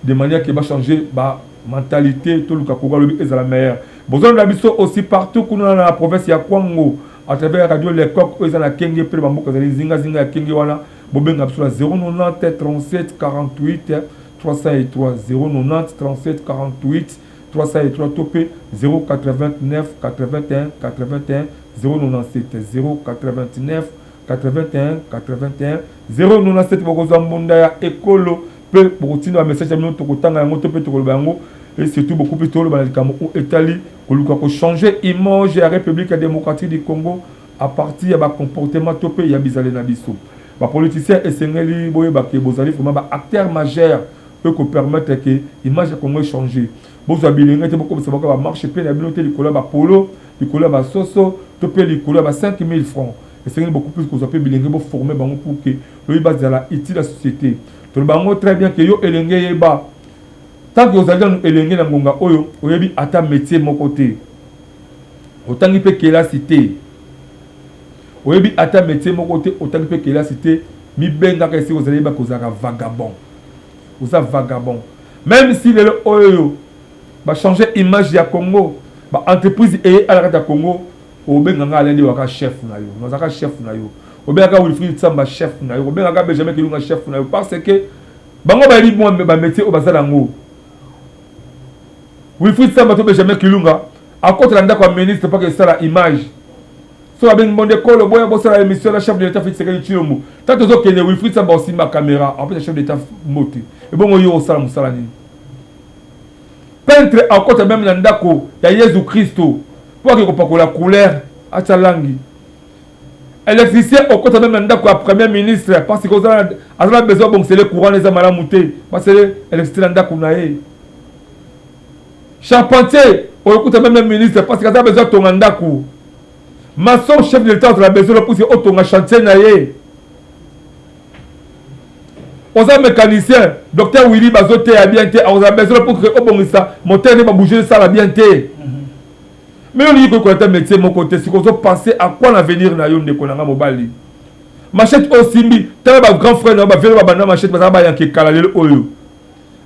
de manière ke bachanger ba mentalité, toluka koka lobi ezala meilleur. Bozolanda biso aussi partout kuna na province ya Kwango à travers radio Lecoq oyo eza na Kenge, mpe bamboka ezali zingazinga ya Kenge wana. Bobenga biso na 090 37 48 303, 090 37 48 303, to mpe 089 81 81 097, 089 81 81 097. Bokozwa mbunda ya ekolo mpe bokotinda bamessage ya bino, tokotanga yango to mpe tokoloba yango. Et surtout beaucoup plus toloba na likambo oyo etali koluka kochanger image ya République démocratique du Congo à partir ya bacomportement to mpe ya bizaleli na biso bapoliticien. Esengeli boyeba ke bozali vraiment baacteur majeur oyo kopermettre ke image ya Congo echanger. Bozwa bilenge te, bokobisa bango bamarche mpe na bino te likolo ya bapolo, likolo ya basoso to mpe likolo ya ba 5000 francs. Esengeli beaucoup plus kozwa mpe bilenge, boforme bango pour ke loyi bazala utile ya société. Toloba yango très bien ke yo elenge, yeba, tant que ozali nanu elenge na ngonga oyo, oyebi ata métier moko te, otangi mpe kelasi te, oyebi ata métier moko te, otangi mpe kelasi te, mibengaka esika ozali, yeba kozalaka vagabond. Oza vagabond. Même si lelo oyo bachange image ya Congo, baentreprise eye ala kati ya Congo, obenganga Alain nde waka chef na yo, nazalaka chef na yo. Obengaka Wilfried Tsamba chef na yo, obengaka Benjamin Kilunga chef na yo parce que bango bayebi mwa ba métier oyo baza nango. Wilfried Tsamba to Benjamin Kilunga akotela ndako ya ministre mpo esala image. So abengi mbonde kolo boya bosala émission na chef de l'État Félix Tshisekedi Tshilombo. Tango tozokende Wilfried Tsamba osimba caméra, apesa chef de l'État mbote. Ebongo yo osala mosala nini? Peintre akota meme na ndako ya Yesu Kristo mpo ake kopakola couleur atia langi. Électricien okota meme na ndako ya premier ministre parce que aza na besoin abongisele courant eza malamu te, basele électricité na ndako na ye. Charpentier oyokuta meme na ministre parce que aza besoin atonga ndako. Maçon chef de l'État azala besoin puisque otonga chantier na ye. Oza mécanicien, docteur Willy bazoteya bien te, akozala besoin pour que obongisa moteur nde babouge esala bien te. Mais olingi koyekola ata métier moko te, sikoyo ozopense à quoi l'avenir na yo ndeko na nga mobali. Machette oyo osimbi, tala ba grand frère na yo bavele babanda machette bazala bayanke kala lelo oyo.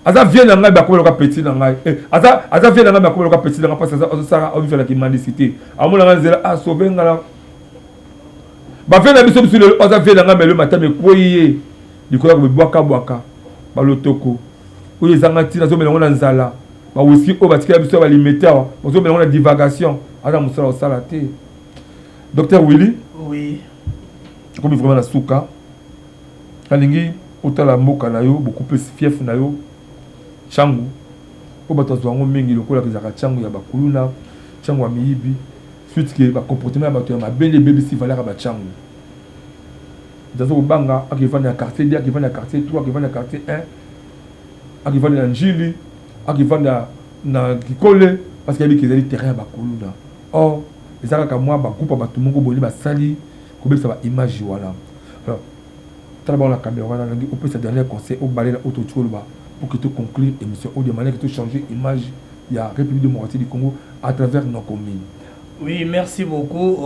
Aza vieux na ngai bakoma loka petit na ngai. Eh, aza aza vieux na ngai bakoma loka petit na ngai parce que azosala azovivre kimandicité. Amona nga nzela ah sauver nga na ba vieux na biso biso lelo aza vieux na ngai mais le matama ekweyi ye likolo ya kobibwaka bwaka balotoko oyo ezanga ntina azomela yango na nzala ba whisky oyo batikela biso ya balimete awa bazomela yango na divagation aza mosala osala te. Docteur Willy, oui, okomi vraiment na suka. Nalingi otala mboka na yo beaucoup plus fief na yo Tshangu oyo bato bazwa yango mingi lokola ezalaka Tshangu ya bakuluna, Tshangu ya miyibi, suite ke ba comportement ya bato ya mabe nde ebebisi valeur ya ba Tshangu. Moto aza kobanga akevanda na quartier 2, akevanda na quartier 3, akevanda na quartier 1, akevanda na Ndjili, akevanda na Kikole parce que ayebi ke ezali terrain ya bakuluna. Or eza kaka mwa ba groupe ya bato moko boye nde basali kobebisa ba image wana. Alors tala bango na caméra wana, nalingi opesa dernier conseil obalela oyo tokoki koloba pour que to conclure émission oyo de manière que to changer image ya République démocratique du Congo à travers nos communes. Oui, merci beaucoup.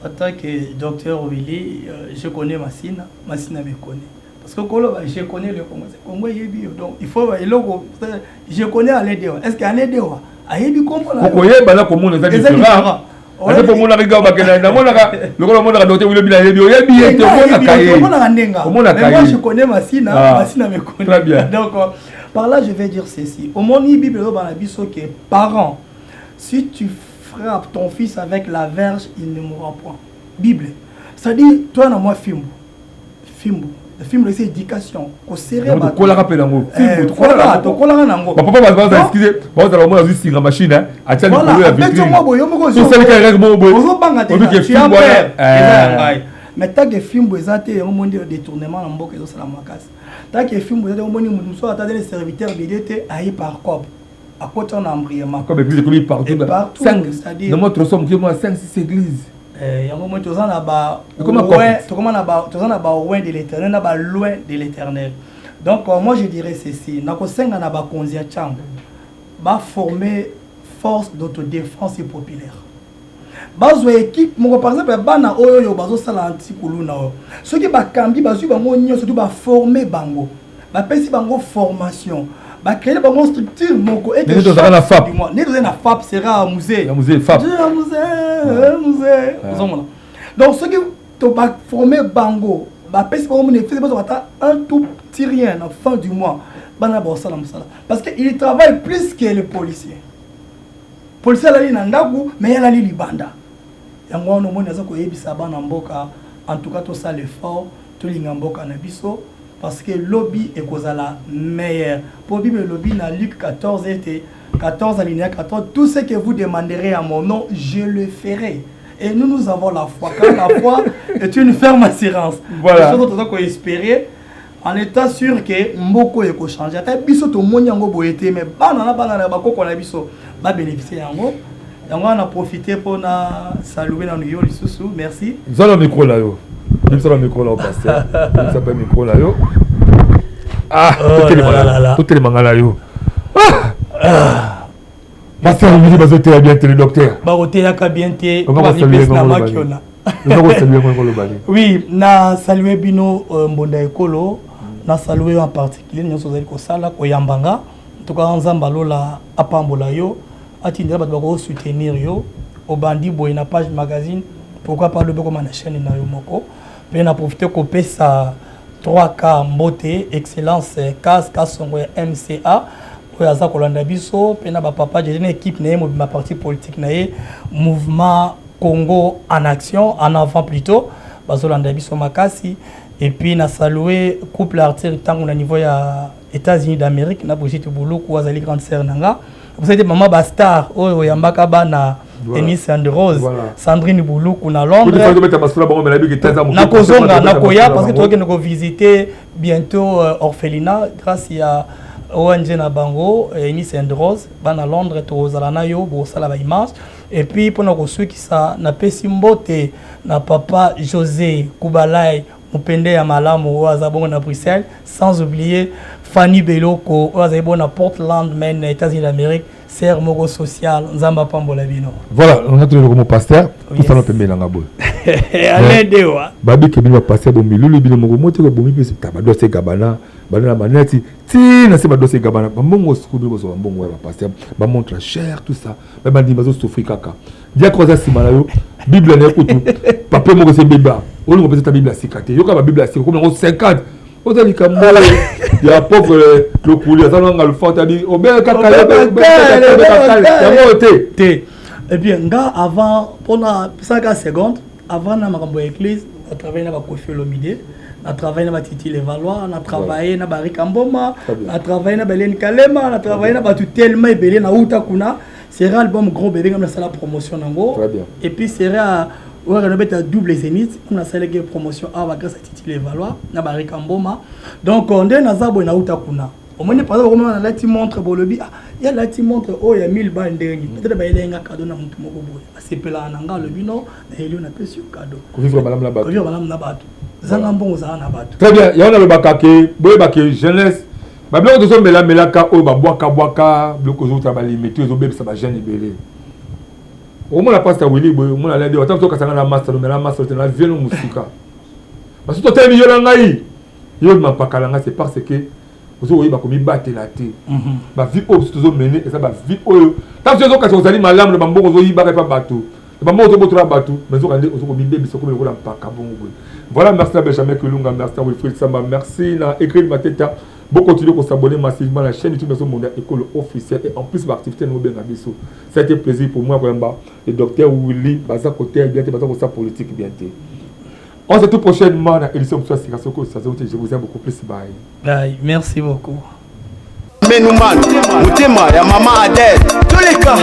En tant que docteur Willy, je connais Masina, Masina me connaît. Parce que Kolo, je connais le Congo, c'est Congo yebi. Donc il faut eloko, je connais Alain Dewa. Est-ce que Alain Dewa ayebi kombo na Okoyeba na komona eza différent. Ate po monaka gawa bakenda namonaka lokola omonaka docteur Willy Bila yebi oyebi ye te omonaka ye. Omonaka ndenga. Omonaka Mais moi ye. je connais Masina, Ah. Masina me connaît. Très bien. Donc par là je vais dire ceci. Omoni Bible eloba na biso que parents, si tu frappes ton fils avec la verge, il ne mourra point. Bible. C'est-à-dire toi na moi fimbu. Fimbu. Fimbu c'est éducation. Ko serrer Yango tokolaka mpe nango. Fimbu, tokolaka Voilà, nango. tokolaka nango. Bapapa baza Donc, excuse, bazala omona azwi singa machine hein, atia Voilà, likolo ya abeti vitrine. yango boye, yo moko ozo- Tosalika erreur moko boye. ozobanga te Oyebi ke tu as fimbu wana, peur, eza ya eh. ngai. Mais tant que fimbu eza te, yango omoni détournement na mboka ezosala makasi. Tant que fimbu eza te, omoni moto mosusu ata azali serviteur de Dieu te, aye par coop. Akota na embrayement. Comme église ekomi partout. Et partout, Cinq, c'est-à-dire na mwa tronçon moke mwa 5 6 églises. Yango moi toza na ba Ekoma loin, corporate. tokoma na ba toza na ba loin de l'Éternel, na ba loin de l'Éternel. Donc moi je dirais ceci, nakosenga na bakonzi ya Tshangu ba former force d'autodéfense populaire. Bazwa équipe moko par exemple bana oyo oyo bazosala anti-kuluna oyo. Soki bakambi bazwi bango nyonso to ba former bango. Bapesi bango formation. Ba créer bango structure moko et que Ndenge tozalaka na chaque FAP. du mois, ndenge tozali na FAP sera musée. Ya musée, FAP. Ya musée, musée. Ozomona. Donc soki to ba former bango, bapesi bango bénéfice bazwa ata un tout petit rien na fin du mois. Bana basala mosala parce que il travaille plus que le policier. Policier alali na ndaku mais alali libanda. Yango wana omoni aza koyebisa bana mboka, en tout cas tosala effort, tolinga mboka na biso parce que lobi ekozala meilleur. Po Bible elobi na Luc 14 ete 14 alinéa 14, tout ce que vous demanderez à mon nom, je le ferai. Et nous, nous avons la foi. Car la foi est une ferme assurance. Voilà. Les choses dont on espérer, en étant sûr que mboko eko changer. Ata biso tomoni yango boye te, mais bana na bana na bakoko na biso ba bénéficier yango. Yango on a profité pour na saluer na yo lisusu. Merci. Zala micro là yo. Bimisa micro là au pasteur. Bimisa pe micro là yo. Ah, Oh totelema là là là. totelema nga na yo. Ah. Pasteur Willy bazoteya bien te le docteur. Bakoteyaka bien te. Comment kosaluer na bango makiona. Oza kosaluer bango lobani. Oui, na saluer bino mbonda ekolo, na saluer en particulier nyonso ozali kosala koyamba nga. En tout cas Nzambe alola apambola yo, atindela bato bako soutenir yo. Obandi boye na page magazine, pourquoi pas lobi koma na chaîne na yo moko. Mpe na profite kopesa 3K mbote, Excellence Kas Kasongo ya MCA oyo aza kolanda biso, mpe na ba papa Dieudonné na equipe na ye mobimba, parti politique na ye Mouvement Congo en action, en avant plutôt, bazolanda biso makasi. Et puis na saluer couple Arthur Tango na niveau ya États-Unis d'Amérique na Brigitte Buluku azali grande sœur na nga. Vous êtes maman ba star oyo oyambaka bana Eunice and Rose, Sandrine Buluku na Londres. Nakozonga nakoya parce que tokende ko visiter bientôt orphelinat grâce ya ONG na bango Eunice and Rose bana Londres, tozala na yo bosala ba image. Et puis pona kosukisa, napesi mbote na papa José Kubalai Mupende ya malamu oyo aza bongo na Bruxelles, sans oublier Fanny Beloko oyo azali bongo na Portland Maine na États-Unis d'Amérique, sœur moko social. Nzambe apambola bino. Voilà, on a trouvé comme pasteur, tout ça pembeni na nga boye. Alain Dewa. Babike bino pasteur bomilulu bino moko mote ko bomi pesi ta ba dossier gabana, ba na maneti ti na se ba dossier gabana, ba mbongo sku bino bozo ba mbongo ya ba pasteur, ba montre cher tout ça, ba bandi bazo souffrir kaka. Diacre aza nsima na yo, Bible na ye kutu papier moko esi ebeba, olingo opesa ta Bible ya sika te, yoka ba Bible ya sika komi yango 50. Oza likambo ya pauvre lokuli aza nanga lufata bi obeka kaka yango te. Te. Et puis nga avant mpona pesaka seconde avant na makambo ya église, na travaille na ba Koffi Olomide, na travaille na ba Titi Levallois, na travaille na ba Rika Mboma, na travaille na ba Hélène Kalema, na travaille na bato tellement ebele. Na uta kuna sera album Gros Bébé, ngam nasala promotion nango. Et puis sera oyo nabeta Double Zénith, ngam nasalaki promotion awa grâce à Titi Levallois na ba Rika Mboma. Donc nde naza boye, nauta kuna. Omoni, par exemple, komona nalati montre, bolobi: "Ah, ye alati montre oyo ya 1000 bal ndenge." Peut-être bayela nga cadeau na motu moko boye asepelaka na nga, alobi: "No, nayeli yo, napesi yo cadeau." Kovivre malamu na bato. Kovivre malamu na bato, zanga mbongo, ozala na bato. Très bien. Yango nalobaka ke boyeba ke jeunesse, babiloko tozomelamelaka oyo, babwakabwaka biloko ozouta balimete, ezobebisa bajeune ebele. Omona pasteur Willy boye, omona ladi ata tokasanga na master, omela master te na vieno mosika basusu totelemi yo na ngai, yo mapaka na ngai. C'est parce que ozo koyeba komibatela te. Bavie oyo biso tozomene eza bavie oyo ntango soki ezokasa ozali malamu na bambongo ozoyibaka epa bato, na bambongo ozobotola bato, mais nzoka nde ozo komibebisa, okomi lokola mpaka bongo boye. Voilà, merci na Benjamin Kilunga, merci na Wilfried Samba, merci na Egril Mateta. Bocontinue kosabonner massivement na chaîne YouTube Mbunda Ekolo officiel et en plus baactivité na bobenga biso. Ça a été plaisir pour moi koyamba le docteur Willy. Baza koteya bien te, baza kosala politique bien te. On se retrouve prochainement na édition mosusu ya sika. Soki osazo te, je vous aime beaucoup plus, bye. Bye, merci beaucoup. Menuman motema ya mama Adele toleka.